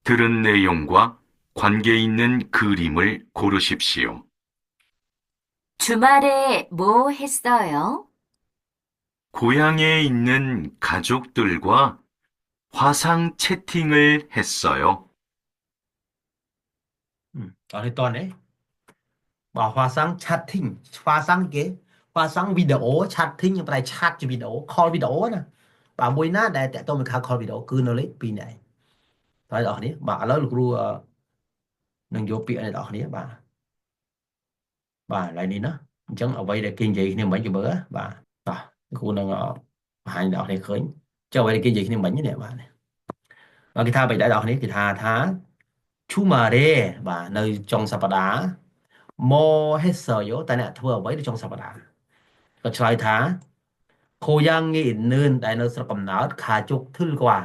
들은 내용과 관계 있는 그림을 고르십시오. 주말에 뭐 했어요? 고향에 있는 가족들과 화상 채팅을 했어요. តោះនេះតោះនេះបាទ화상 chatting 화상 គេ화상វីដេអូ chatting ខ្ញុំប្រែ chat ជាវីដេអូ call វីដេអូណាបាទមួយណាដែលតាក់ទងនឹង call វីដេអូគឺនៅលេខ2នេះឯងតើបងប្អូនបាទឥឡូវលោកគ្រូនឹងយកពាក្យនេះបងប្អូនបាទបាទឥឡូវនេះណាអញ្ចឹងអ្វីដែលគេនិយាយគ្នាមិញគេមើលបាទតោះគ្រូនឹងបង្ហាញដល់អ្នកឃើញចុះអ្វីដែលគេនិយាយគ្នាមិញនេះបាទបាទគេថាបីដែរបងប្អូនគេថាថាឈូម៉ារ៉េបាទនៅចុងសប្តាហ៍뭐 했어요 តើអ្នកធ្វើអ្វីនៅចុងសប្តាហ៍ក៏ឆ្លើយថា고향에 있는 ដែលនៅស្រុកកំណើត가족들과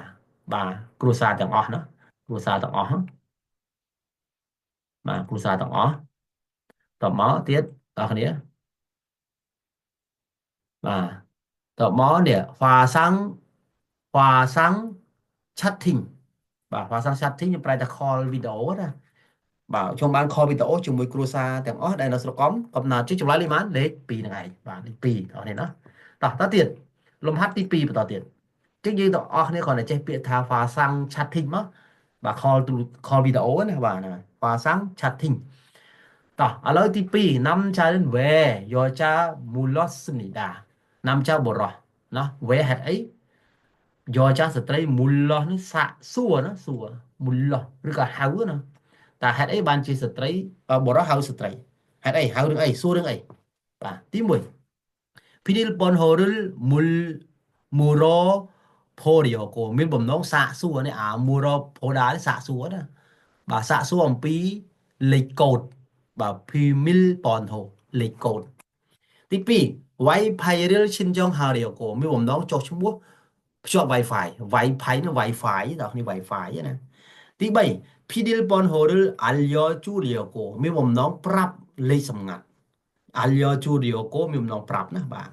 បាទគ្រួសារទាំងអស់ណាគ្រួសារទាំងអស់បាទគ្រួសារទាំងអស់តមកទៀតបងប្អូនបាទតមកនេះ화상 채팅 បាទ화상 채팅 ខ្ញុំប្រែថា call video ណាបាទខ្ញុំបាន call video ជាមួយគ្រួសារទាំងអស់ដែលនៅស្រុកកំណើតជិះចម្លើយលេខប៉ុន្មានលេខ2ហ្នឹងឯងបាទលេខ2បងប្អូនណាតោះតទៀតលំហាត់ទី2បន្តទៀតចឹងយើងទាំងអស់គ្នាគ្រាន់តែចេះពាក្យថា화상 채팅 មកបាទ call call video ណាបាទហ្នឹង화상 채팅 តោះឥឡូវទី2 남자는 왜 여자 불렀습니까 남자 បុរសណា 왜 ហេតុអី 여자 ស្ត្រី 물어 នេះសាកសួរណាសួរ 물어 ឬក៏ហៅណាតើហេតុអីបានជាស្ត្រីបុរសហៅស្ត្រីហេតុអីហៅរឿងអីសួររឿងអីបាទទី1 비밀번호를 물어보려고 មានបំណងសាកសួរនេះអា 물어보다 នេះសាកសួរណាបាទសាកសួរអំពីលេខកូដបាទ 비밀번호 លេខកូដទី2 와이파이를 신청하려고 មានបំណងចុះឈ្មោះភ្ជាប់ Wi-Fi Wi-Fi នោះ Wi-Fi ដល់នេះ Wi-Fi ណាទី3 비밀번호를 알려주려고 មានបំណងប្រាប់លេខសម្ងាត់ 알려주려고 មានបំណងប្រាប់ណាបាទ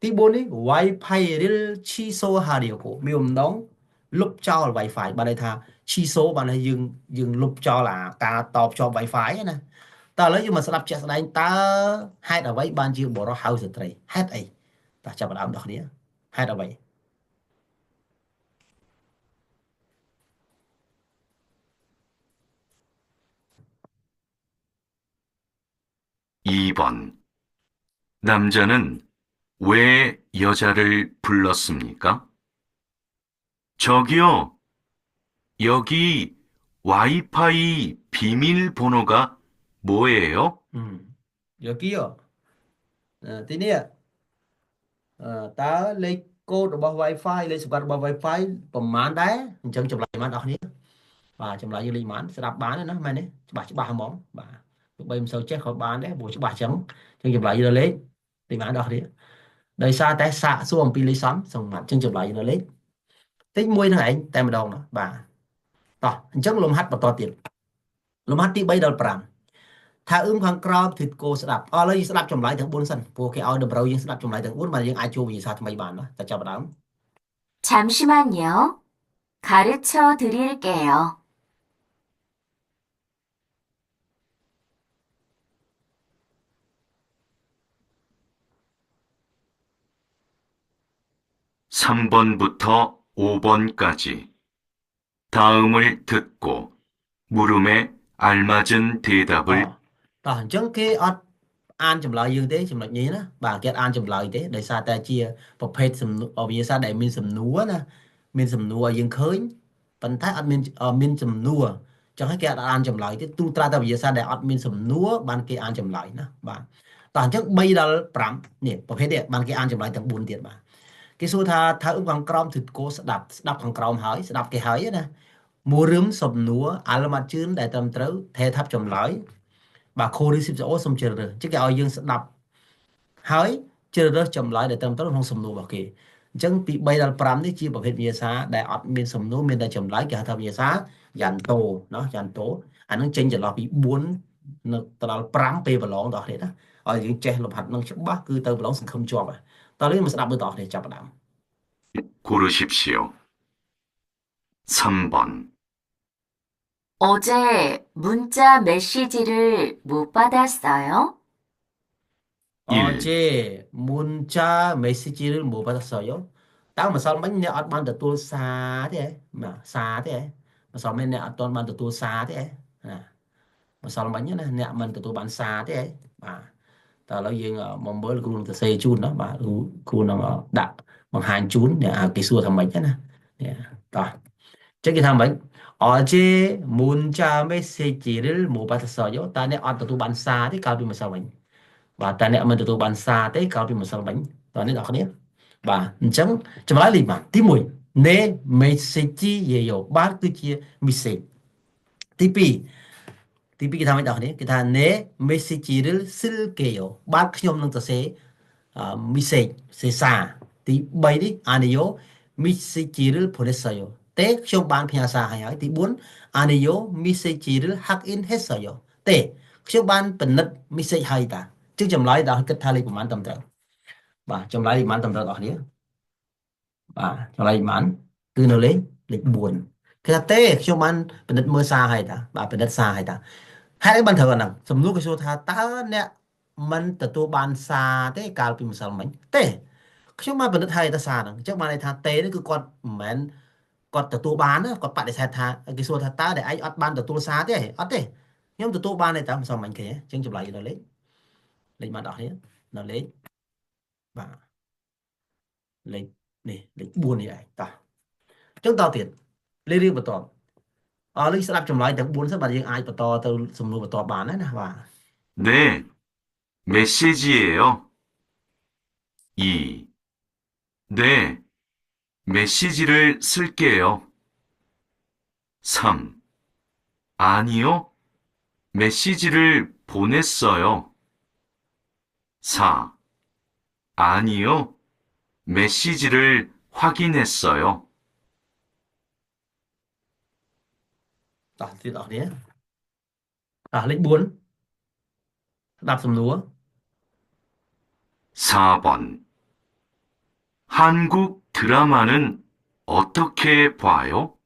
ទី4នេះ 와이파이를 취소하려고 មានបំណងលុបចោល Wi-Fi បានន័យថា 취소 បានន័យយើងយើងលុបចោលអាការតបជាប់ Wi-Fi ណាតើឥឡូវយើងមកស្ដាប់ជាក់ស្ដែងតើហេតុអ្វីបានជាបុរសហៅស្ត្រីហេតុអីតើចាប់ផ្ដើមដល់គ្នាហេតុអ្វី 2번. 남자는 왜 여자를 불렀습니까? 저기요, 여기 와이파이 비밀번호가 뭐예요? យកគីទីនេះតើលេខកូដរបស់ Wi-Fi លេខសម្បត្តិរបស់ Wi-Fi ប្រហែលដែរអញ្ចឹងចម្លើយប៉ុន្មានដល់គ្នាបាទចម្លើយយើងលេខប៉ុន្មានស្ដាប់បានទេណាមែនទេច្បាស់ច្បាស់ហ្មងបាទទោះបីមិនសូវចេះក៏បានដែរព្រោះច្បាស់អញ្ចឹងអញ្ចឹងចម្លើយយើងលេខលេខប៉ុន្មានដល់គ្នាដោយសារតែសាកសួរអំពីលេខសំសម្ងាត់អញ្ចឹងចម្លើយយើងលេខតិចមួយនឹងឯងតែម្ដងណាបាទតោះអញ្ចឹងលំហាត់បន្តទៀតលំហាត់ទី3ដល់5ថាអ៊ឹមខាងក្រោមធិតគោស្ដាប់អឥឡូវយើងស្ដាប់ចម្លើយទាំង4សិនព្រោះគេឲ្យតម្រូវយើងស្ដាប់ចម្លើយទាំង4បាទយើងអាចជួបវិញ្ញាសាថ្មីបានណាតែចាប់ផ្ដើម 잠시만요. 가르쳐 드릴게요. 3번부터 5번까지. 다음을 듣고 물음에 알맞은 អ 대답을 តោះអញ្ចឹងគេអត់អានចម្លើយយើងទេចំណុចនេះណាបាទគេអត់អានចម្លើយទេដោយសារតែជាប្រភេទសំណួរវិញ្ញាសាដែលមានសំណួរណាមានសំណួរឲ្យយើងឃើញប៉ុន្តែអត់មានមានសំណួរអញ្ចឹងហើយគេអត់អានចម្លើយទេទូត្រាតែវិញ្ញាសាដែលអត់មានសំណួរបានគេអានចម្លើយណាបាទតោះអញ្ចឹង3ដល់5នេះប្រភេទនេះបានគេអានចម្លើយទាំង4ទៀតបាទគេសួរថាថាអ៊ុំខាងក្រោមទិកោស្ដាប់ស្ដាប់ខាងក្រោមហើយស្ដាប់គេហើយណាមូរឹមសំណួរអាល់ម៉ាត់ជឿនដែលត្រឹមត្រូវថេថាប់ចម្លើយបាទខូរីស៊ីបអូសូមជ្រើសរើសអញ្ចឹងគេឲ្យយើងស្ដាប់ ហើយជ្រើសរើសចម្លើយដែលត្រឹមត្រូវក្នុងសំណួររបស់គេអញ្ចឹងពី3ដល់5នេះជាប្រភេទវិញ្ញាសាដែលអត់មានសំណួរមានតែចម្លើយគេហៅថាវិញ្ញាសាយ៉ាន់តូណោះយ៉ាន់តូអានឹងចេញចន្លោះពី4នៅទៅដល់5ពេលប្រឡងដល់គ្នាណាឲ្យយើងចេះលំហាត់នឹងច្បាស់គឺទៅប្រឡងសង្ឃឹមជាប់តោះនេះមកស្ដាប់មើលតគ្នាចាប់ផ្ដើម 고르십시오. 3번, 어제 문자 메시지를 못 받았어요? 어제 문자 메시지를 못 받았어요 តើម្សិលមិញអ្នកអត់បានទទួលសារទេបាទសារទេម្សិលមិញអ្នកអត់ទាន់បានទទួលសារទេណាម្សិលមិញណាអ្នកមិនទទួលបានសារទេបាទតើឥឡូវយើងមកមើលគ្រូនឹងសរសេរជូនណាបាទគ្រូនឹងដាក់បង្ហាញជូនអ្នកគេសួរថាម៉េចណានេះតោះចឹងគេថាម៉េច 어제 문자 메시지를 못 받았어요 តើអ្នកអត់ទទួលបានសារទេកាលពីម្សិលមិញបាទតើអ្នកមិនទទួលបានសារទេកាលពីម្សិលមិញតើនេះអ្នកគ្នាបាទអញ្ចឹងចម្លើយលេខបាទទី1 네 메시지예요 បាទគឺជា message ទី2ទី2គេថាម៉េចអ្នកគ្នាគេថា 네 메시지를 쓸게요 បាទខ្ញុំនឹងសរសេរ message សេសារទី3នេះ 아니요 메시지를 보냈어요 ទេខ្ញុំបានផ្ញើសារឲ្យហើយទី4 아니요 메시지를 확인했어요 ទេខ្ញុំបានពិនិត្យ message ហើយតាជាងចម្លើយដល់គិតថាលេខប្រហែលត្រឹមត្រូវបាទចម្លើយលេខប្រហែលត្រឹមត្រូវដល់គ្នាបាទចម្លើយប្រហែលគឺនៅលេខលេខ4គេថាទេខ្ញុំបានពិនិត្យមើលសារហើយតាបាទពិនិត្យសារហើយតាហេតុអីបានត្រូវអាហ្នឹងសំណួរគេសួរថាតើអ្នកមិនទទួលបានសារទេកាលពីម្សិលមិញទេខ្ញុំបានពិនិត្យហើយតាសារហ្នឹងអញ្ចឹងបានន័យថាទេនេះគឺគាត់មិនមែនគាត់ទទួលបានណាគាត់បដិសេធថាគេសួរថាតើដែលឯងអត់បានទទួលសារទេអត់ទេខ្ញុំទទួលបានទេតាម្សិលមិញគេអញ្ចឹងចម្លើយនៅលេខលេខបានដល់គ្នានៅលេខបាទលេខនេះលេខ4នេះឯងតោះអញ្ចឹងតទៀតលេខរៀងបន្តអរលេខស្ដាប់ចម្លើយទាំង4សិនបាទយើងអាចបន្តទៅសំណួរបន្តបានណាបាទ 네, 메시지예요. 2. 네, 메시지를 쓸게요. 3. 아니요, 메시지를 보냈어요. 4. 아니요, 메시지를 확인했어요. តោះទៀតអស់គ្នាតោះលេខ4ស្ដាប់សំណួរ 4번. 한국 드라마는 어떻게 봐요?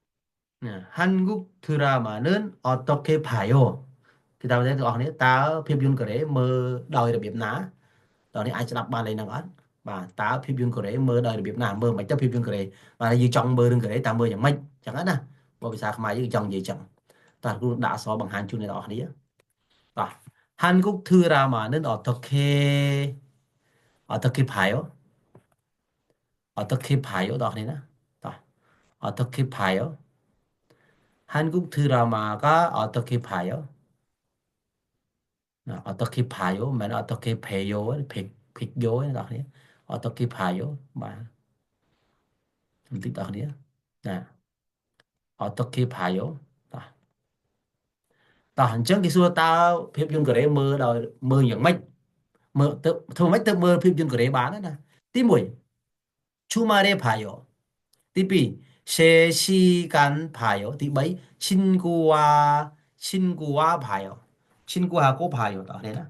한국 드라마는 어떻게 봐요 គឺតាមទាំងអស់គ្នាតើភាពយន្តកូរ៉េមើលដោយរបៀបណាតោះនេះអាចស្ដាប់បានលេខហ្នឹងអត់បាទតើភាពយន្តកូរ៉េមើលដោយរបៀបណាមើលមិនទៅភាពយន្តកូរ៉េបាទយើងចង់មើលរឿងកូរ៉េតើមើលយ៉ាងម៉េចចឹងណាបើភាសាខ្មែរយើងចង់និយាយចឹងតើគ្រូដាក់អក្សរបង្ហាញជូនអ្នកនរគ្នាបាទ 한국 드라마는 어떻게 봐요? 어떻게 봐요? ដល់គ្នាណាតោះ 어떻게 봐요? 한국 드라마가 어떻게 봐요? 어떻게 봐요? មិន 어떻게 배요? ភិកយោដល់គ្នា 어떻게 봐요? បាទបន្តិចដល់គ្នាណា 어떻게 봐요? តោះតោះអញ្ចឹងគេសួរតើភាពយន្តកូរ៉េមើលដោយមើលយ៉ាងម៉េចមើលទៅធ្វើម៉េចទៅមើលភាពយន្តកូរ៉េបានណាទី1 주말에 봐요. ទី2 세 시간 봐요. ទី3 친구와 친구와 봐요. 친구하고 봐요. តោះនេះណា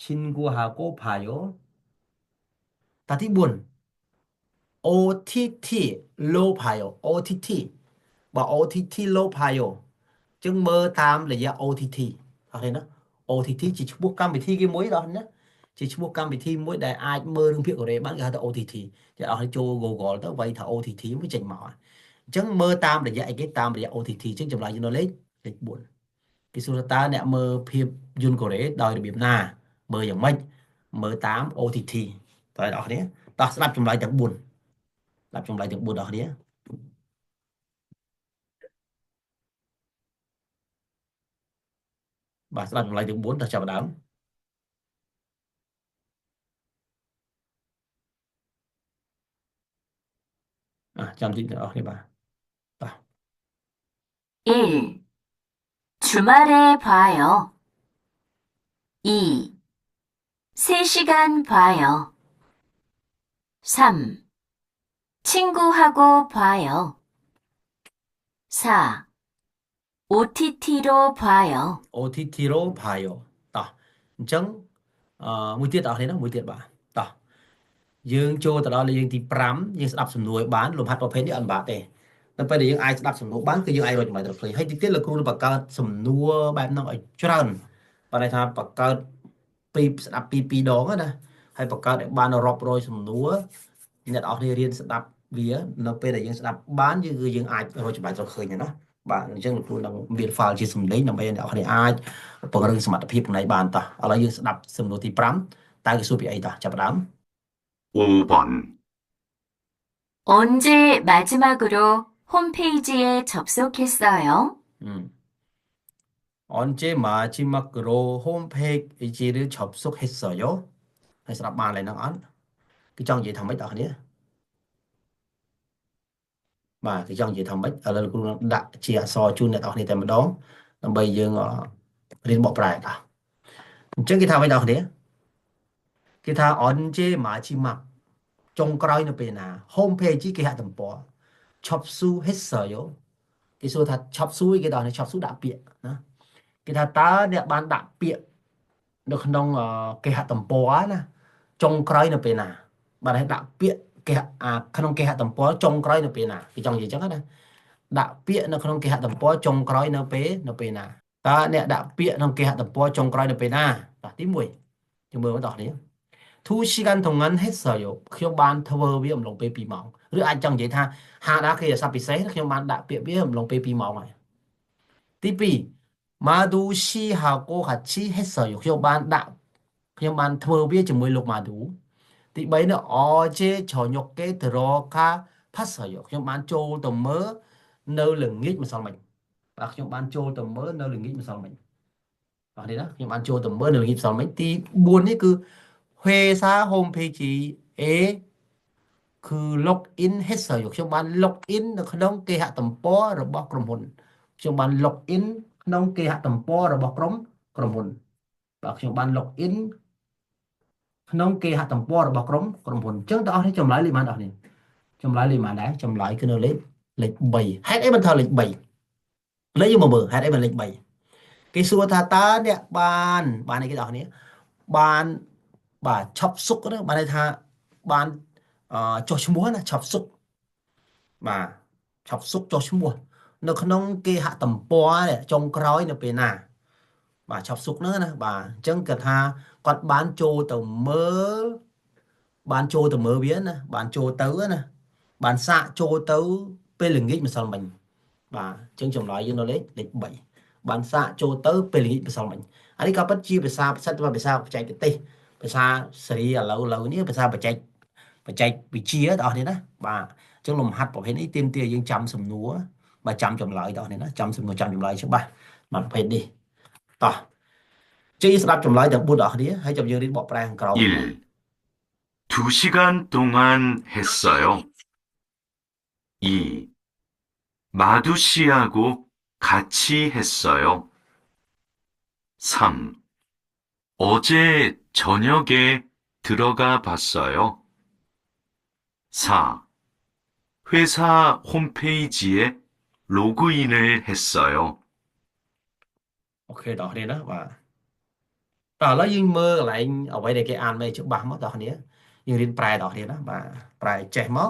친구하고 봐요. តោះទី4 OTT 로 봐요. OTT បើ OTT លោ 봐요 ចឹងមើលតាមរយៈ OTT អត់ទេណា OTT ជាឈ្មោះកម្មវិធីគេមួយដល់ណាជាឈ្មោះកម្មវិធីមួយដែលអាចមើលរឿងភាគកូរ៉េបានគេហៅថា OTT គេអស់ឲ្យចូល Google ទៅវាយថា OTT វាចេញមកអញ្ចឹងមើលតាមរយៈអីគេតាមរយៈ OTT អញ្ចឹងចម្លើយយនៅលេខលេខ4គេសួរថាតើអ្នកមើលភាពយន្តកូរ៉េដោយរបៀបណាមើលយ៉ាងម៉េចមើលតាម OTT តើអ្នកនរគ្នាតោះស្ដាប់ចម្លើយទាំង4ស្ដាប់ចម្លើយទាំង4ដល់គ្នាបាទស្ដាប់ចម្លើយទាំង4តោះចាប់ផ្ដើមអ่ะចាំតិចអ្នកនរគ្នាបាទតោះ 1. 주말에 봐요. 2. 3시간 봐요. 3. 친구하고 봐요. 4. OTT로 봐요. OTT រ 봐요 តោះអញ្ចឹងអឺមួយទៀតបងប្អូនណាមួយទៀតបាទតោះយើងចូលទៅដល់លេខយើងទី5យើងស្ដាប់សំណួរឲ្យបានលំហាត់ប្រភេទនេះអត់បាក់ទេនៅពេលដែលយើងអាចស្ដាប់សំណួរបានគឺយើងអាចរកចម្លើយត្រូវឃើញហើយទីទៀតលោកគ្រូនឹងបង្កើតសំណួរបែបហ្នឹងឲ្យច្រើនបានន័យថាបង្កើតពីស្ដាប់ពីពីរដងណាហើយបង្កើតឲ្យបានរាប់រយសំណួរអ្នកនរគ្នារៀនស្ដាប់វានៅពេលដែលយើងស្ដាប់បានយើងគឺយើងអាចរកចម្លើយត្រូវឃើញណាបាទអញ្ចឹងលោកគ្រូនឹងមាន file ជាសំឡេងដើម្បីឲ្យអ្នកនរគ្នាអាចពង្រឹងសមត្ថភាពខ្លួនឯងបានតោះឥឡូវយើងស្ដាប់សំណួរទី5តើគេសួរពីអីតោះចាប់ផ្ដើម 5번. 언제 마지막으로 홈페이지에 접속했어요? 음. 언제 마지막으로 홈페이지를 접속했어요? ហើយស្ដាប់បានឡើយហ្នឹងអត់គឺចង់និយាយថាម៉េចបងប្អូនបាទគឺចង់និយាយថាម៉េចឥឡូវលោកគ្រូនឹងដាក់ជាអក្សរជូនអ្នកនរគ្នាតែម្ដងដើម្បីយើងរៀនបកប្រែតោះអញ្ចឹងគេថាម៉េចបងប្អូនគេថា 언제 마지막 ចុងក្រោយនៅពេលណា homepage គេហទំព័រ 접수했어요 គេសួរថា 접수 គេដល់នេះ 접수 ដាក់ពាក្យណាគេថាតើអ្នកបានដាក់ពាក្យនៅក្នុងគេហទំព័រណាចុងក្រោយនៅពេលណាបាទឲ្យដាក់ពាក្យគេអាក្នុងគេហទំព័រចុងក្រោយនៅពេលណាគេចង់និយាយចឹងណាដាក់ពាក្យនៅក្នុងគេហទំព័រចុងក្រោយនៅពេលនៅពេលណាតើអ្នកដាក់ពាក្យក្នុងគេហទំព័រចុងក្រោយនៅពេលណាបាទទី1យើងមើលមកដល់នេះ 2시간 동안 했어요 ខ្ញុំបានធ្វើវាអំឡុងពេល2ម៉ោងឬអាចចង់និយាយថាហាដាគេស័ព្ទពិសេសខ្ញុំបានដាក់ពាក្យវាអំឡុងពេល2ម៉ោងហើយទី2 마두 씨하고 같이 했어요 ខ្ញុំបានដាក់ខ្ញុំបានធ្វើវាជាមួយលោកម៉ាឌូទី3នេះ 어제 저녁에 들어가 봤어요 ខ្ញុំបានចូលទៅមើលនៅល្ងាចម្សិលមិញបាទខ្ញុំបានចូលទៅមើលនៅល្ងាចម្សិលមិញបាទនេះណាខ្ញុំបានចូលទៅមើលនៅល្ងាចម្សិលមិញទី4នេះគឺ 회사 홈페이지에 គឺ login 했어요 ខ្ញុំបាន login នៅក្នុងគេហទំព័ររបស់ក្រុមហ៊ុនខ្ញុំបាន login ក្នុងគេហទំព័ររបស់ក្រុមក្រុមហ៊ុនបាទខ្ញុំបាន login ក្នុងគេហទំព័ររបស់ក្រុមក្រុមហ៊ុនអញ្ចឹងតើអស់នេះចម្លើយលេខប៉ុន្មានអស់នេះចម្លើយលេខប៉ុន្មានដែរចម្លើយគឺនៅលេខលេខ3ហេតុអីមិនថាលេខ3លេខយើងមកមើលហេតុអីមិនលេខ3គេសួរថាតើអ្នកបានបានអីគេដល់នេះបានបាទ 접속 ណាបានន័យថាបានចុះឈ្មោះណា 접속 បាទ 접속 ចុះឈ្មោះនៅក្នុងគេហទំព័រចុងក្រោយនៅពេលណាបាទ 접속 ហ្នឹងណាបាទអញ្ចឹងគាត់ថាគាត់បានចូលទៅមើលបានចូលទៅមើលវាណាបានចូលទៅណាបានសាកចូលទៅពេលល្ងាចម្សិលមិញបាទអញ្ចឹងចម្លើយយើងនៅលេខលេខ3បានសាកចូលទៅពេលល្ងាចម្សិលមិញអានេះក៏ពិតជាភាសាផ្សិតភាសាបច្ចេកទេសភាសាសេរីឥឡូវឥឡូវនេះភាសាបច្ចេកបច្ចេកវិទ្យាបងប្អូនណាបាទអញ្ចឹងលំហាត់ប្រភេទនេះទាមទារយើងចាំសំណួរបាទចាំចម្លើយបងប្អូនណាចាំសំណួរចាំចម្លើយច្បាស់បាទប្រភេទនេះតោះជិះស្ដាប់ចម្លើយទាំង4បងប្អូនហើយចាំយើងរៀនបកប្រែខាងក្រោម 1. 2시간 동안 했어요. 2. 마두 씨하고 같이 했어요. 3. 어제 저녁에 들어가 봤어요. 4. 회사 홈페이지에 로그인을 했어요. OK បងប្អូនណាបាទតោះឥឡូវយើងមើលកន្លែងអ្វីដែលគេអានមកច្បាស់មកបងប្អូនយើងរៀនប្រែបងប្អូនណាបាទប្រែចេះមក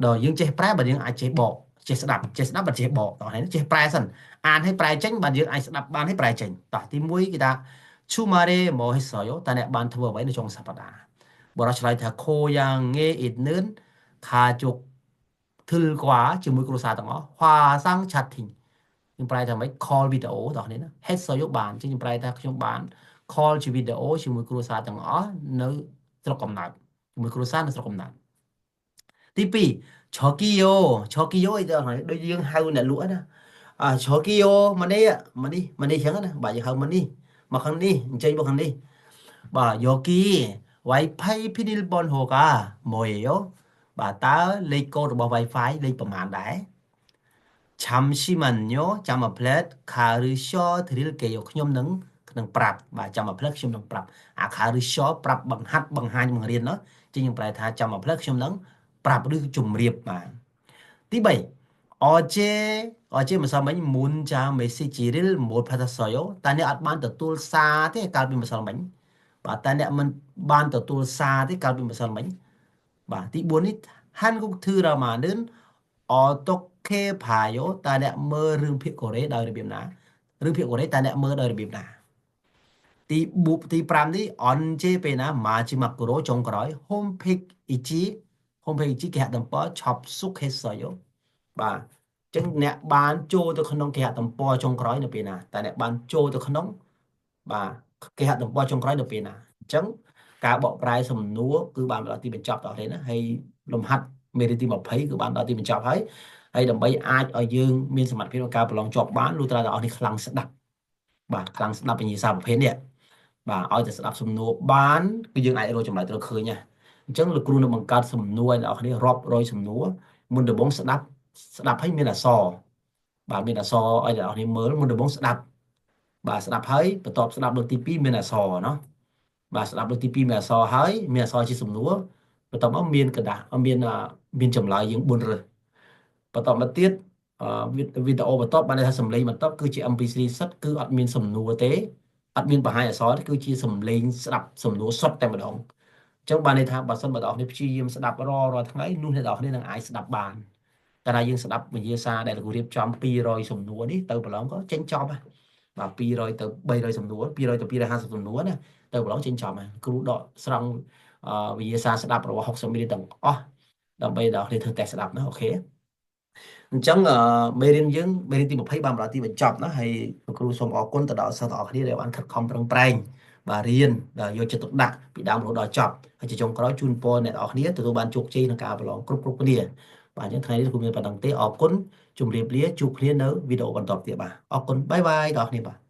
ដល់យើងចេះប្រែបើយើងអាចចេះបកចេះស្ដាប់ចេះស្ដាប់បើចេះបកបងប្អូនចេះប្រែសិនអានឲ្យប្រែចេញបាទយើងអាចស្ដាប់បានឲ្យប្រែចេញតោះទី1គេថា 주말에 뭐 했어요 តើអ្នកបានធ្វើអ្វីនៅចុងសប្តាហ៍បរិះឆ្លើយថា 고향에 있는 가족들과 ជាមួយគ្រួសារទាំងអស់ 화상 채팅 ខ្ញុំប្រែថាម៉េច call video បងប្អូនណា 했어요 បានចឹងខ្ញុំប្រែថាខ្ញុំបាន call ជាវីដេអូជាមួយគ្រួសារទាំងអស់នៅស្រុកកំណើតជាមួយគ្រួសារនៅស្រុកកំណើតទី2 저기요 저기요 អីទៅដូចយើងហៅអ្នកលក់ណាអា 저기요 មកនេះមកនេះមកនេះចឹងណាបាទយើងហៅមកនេះមកខាងនេះអញ្ជើញមកខាងនេះបាទ 여기 Wi-Fi 비밀번호가 뭐예요 បាទតើលេខកូដរបស់ Wi-Fi លេខប្រមាណដែរ 잠시만요ចាំមួយភ្លែត 가르쳐 드릴게요 ខ្ញុំនឹង នឹងប្រាប់បាទចាំមួយភ្លែតខ្ញុំនឹងប្រាប់អាខាឬ show ប្រាប់បង្ហាត់បង្ហាញបង្រៀនណោះជាងខ្ញុំប្រែថាចាំមួយភ្លែតខ្ញុំនឹងប្រាប់ឬជម្រាបបាទទី3 어제 어제 ម្សិលមិញ 문자 메시지를 못 받았어요 តើអ្នកអត់បានទទួលសារទេកាលពីម្សិលមិញបាទតើអ្នកមិនបានទទួលសារទេកាលពីម្សិលមិញបាទទី4នេះ 한국 드라마는 어떻게 봐요 តើអ្នកមើលរឿងភាគកូរ៉េដោយរបៀបណារឿងភាគកូរ៉េតើអ្នកមើលដោយរបៀបណាទី4ទី5នេះ 언제 ពេលណា 마지막으로 ចុងក្រោយ 홈페이지 홈페이지 គេហទំព័រ 접속했어요 បាទអញ្ចឹងអ្នកបានចូលទៅក្នុងគេហទំព័រចុងក្រោយនៅពេលណាតើអ្នកបានចូលទៅក្នុងបាទគេហទំព័រចុងក្រោយនៅពេលណាអញ្ចឹងការបកប្រែសំណួរគឺបានដល់ទីបញ្ចប់ដល់ទេណាហើយលំហាត់មេរៀនទី20គឺបានដល់ទីបញ្ចប់ហើយហើយដើម្បីអាចឲ្យយើងមានសមត្ថភាពក្នុងការប្រឡងជាប់បានលុះត្រាតែអស់នេះខ្លាំងស្ដាប់បាទខ្លាំងស្ដាប់វិញ្ញាសាប្រភេទនេះបាទឲ្យតែស្ដាប់សំណួរបានគឺយើងអាចរកចម្លើយត្រូវឃើញណាអញ្ចឹងលោកគ្រូនឹងបង្កើតសំណួរឲ្យអ្នកនរគ្នារាប់រយសំណួរមុនដំបូងស្ដាប់ស្ដាប់ឲ្យមានអក្សរបាទមានអក្សរឲ្យអ្នកនរគ្នាមើលមុនដំបូងស្ដាប់បាទស្ដាប់ហើយបន្ទាប់ស្ដាប់លើកទី2មានអក្សរណោះបាទស្ដាប់លើកទី2មានអក្សរហើយមានអក្សរជាសំណួរបន្ទាប់មកមានក្រដាសមានមានចម្លើយយើង4រើសបន្តមកទៀតវីដេអូបន្ទាប់បានន័យថាសំឡេងបន្ទាប់គឺជា MP3 សុទ្ធគឺអត់មានសំណួរទេអត់មានបង្ហាញអក្សរទេគឺជាសំឡេងស្ដាប់សំណួរសុទ្ធតែម្ដងអញ្ចឹងបានន័យថាបើសិនបើអ្នកនរព្យាយាមស្ដាប់រាល់រាល់ថ្ងៃនោះអ្នកនរនឹងអាចស្ដាប់បានកាលណាយើងស្ដាប់វិញ្ញាសាដែលលោករៀបចំ200សំណួរនេះទៅប្រឡងក៏ចេញចប់ហើយបាទ200ទៅ300សំណួរ200ទៅ250សំណួរណាទៅប្រឡងចេញចប់ហើយគ្រូដកស្រង់វិញ្ញាសាស្ដាប់របស់60មីលីទាំងអស់ដើម្បីដល់គ្នាធ្វើតេស្តស្ដាប់ណាOK អញ្ចឹងមេរៀនយើងមេរៀនទី20បានមកដល់ទីបញ្ចប់ណាហើយលោកគ្រូសូមអរគុណទៅដល់សិស្សទាំងអស់គ្នាដែលបានខិតខំប្រឹងប្រែងបាទរៀនដល់យកចិត្តទុកដាក់ពីដើមរហូតដល់ចប់ហើយជាចុងក្រោយជូនពរអ្នកទាំងអស់គ្នាទទួលបានជោគជ័យក្នុងការប្រឡងគ្រប់គ្រប់គ្នាបាទអញ្ចឹងថ្ងៃនេះគ្រូមានប៉ុណ្ណឹងទេអរគុណជម្រាបលាជួបគ្នានៅវីដេអូបន្តទៀតបាទអរគុណ bye bye ដល់គ្នាបាទ។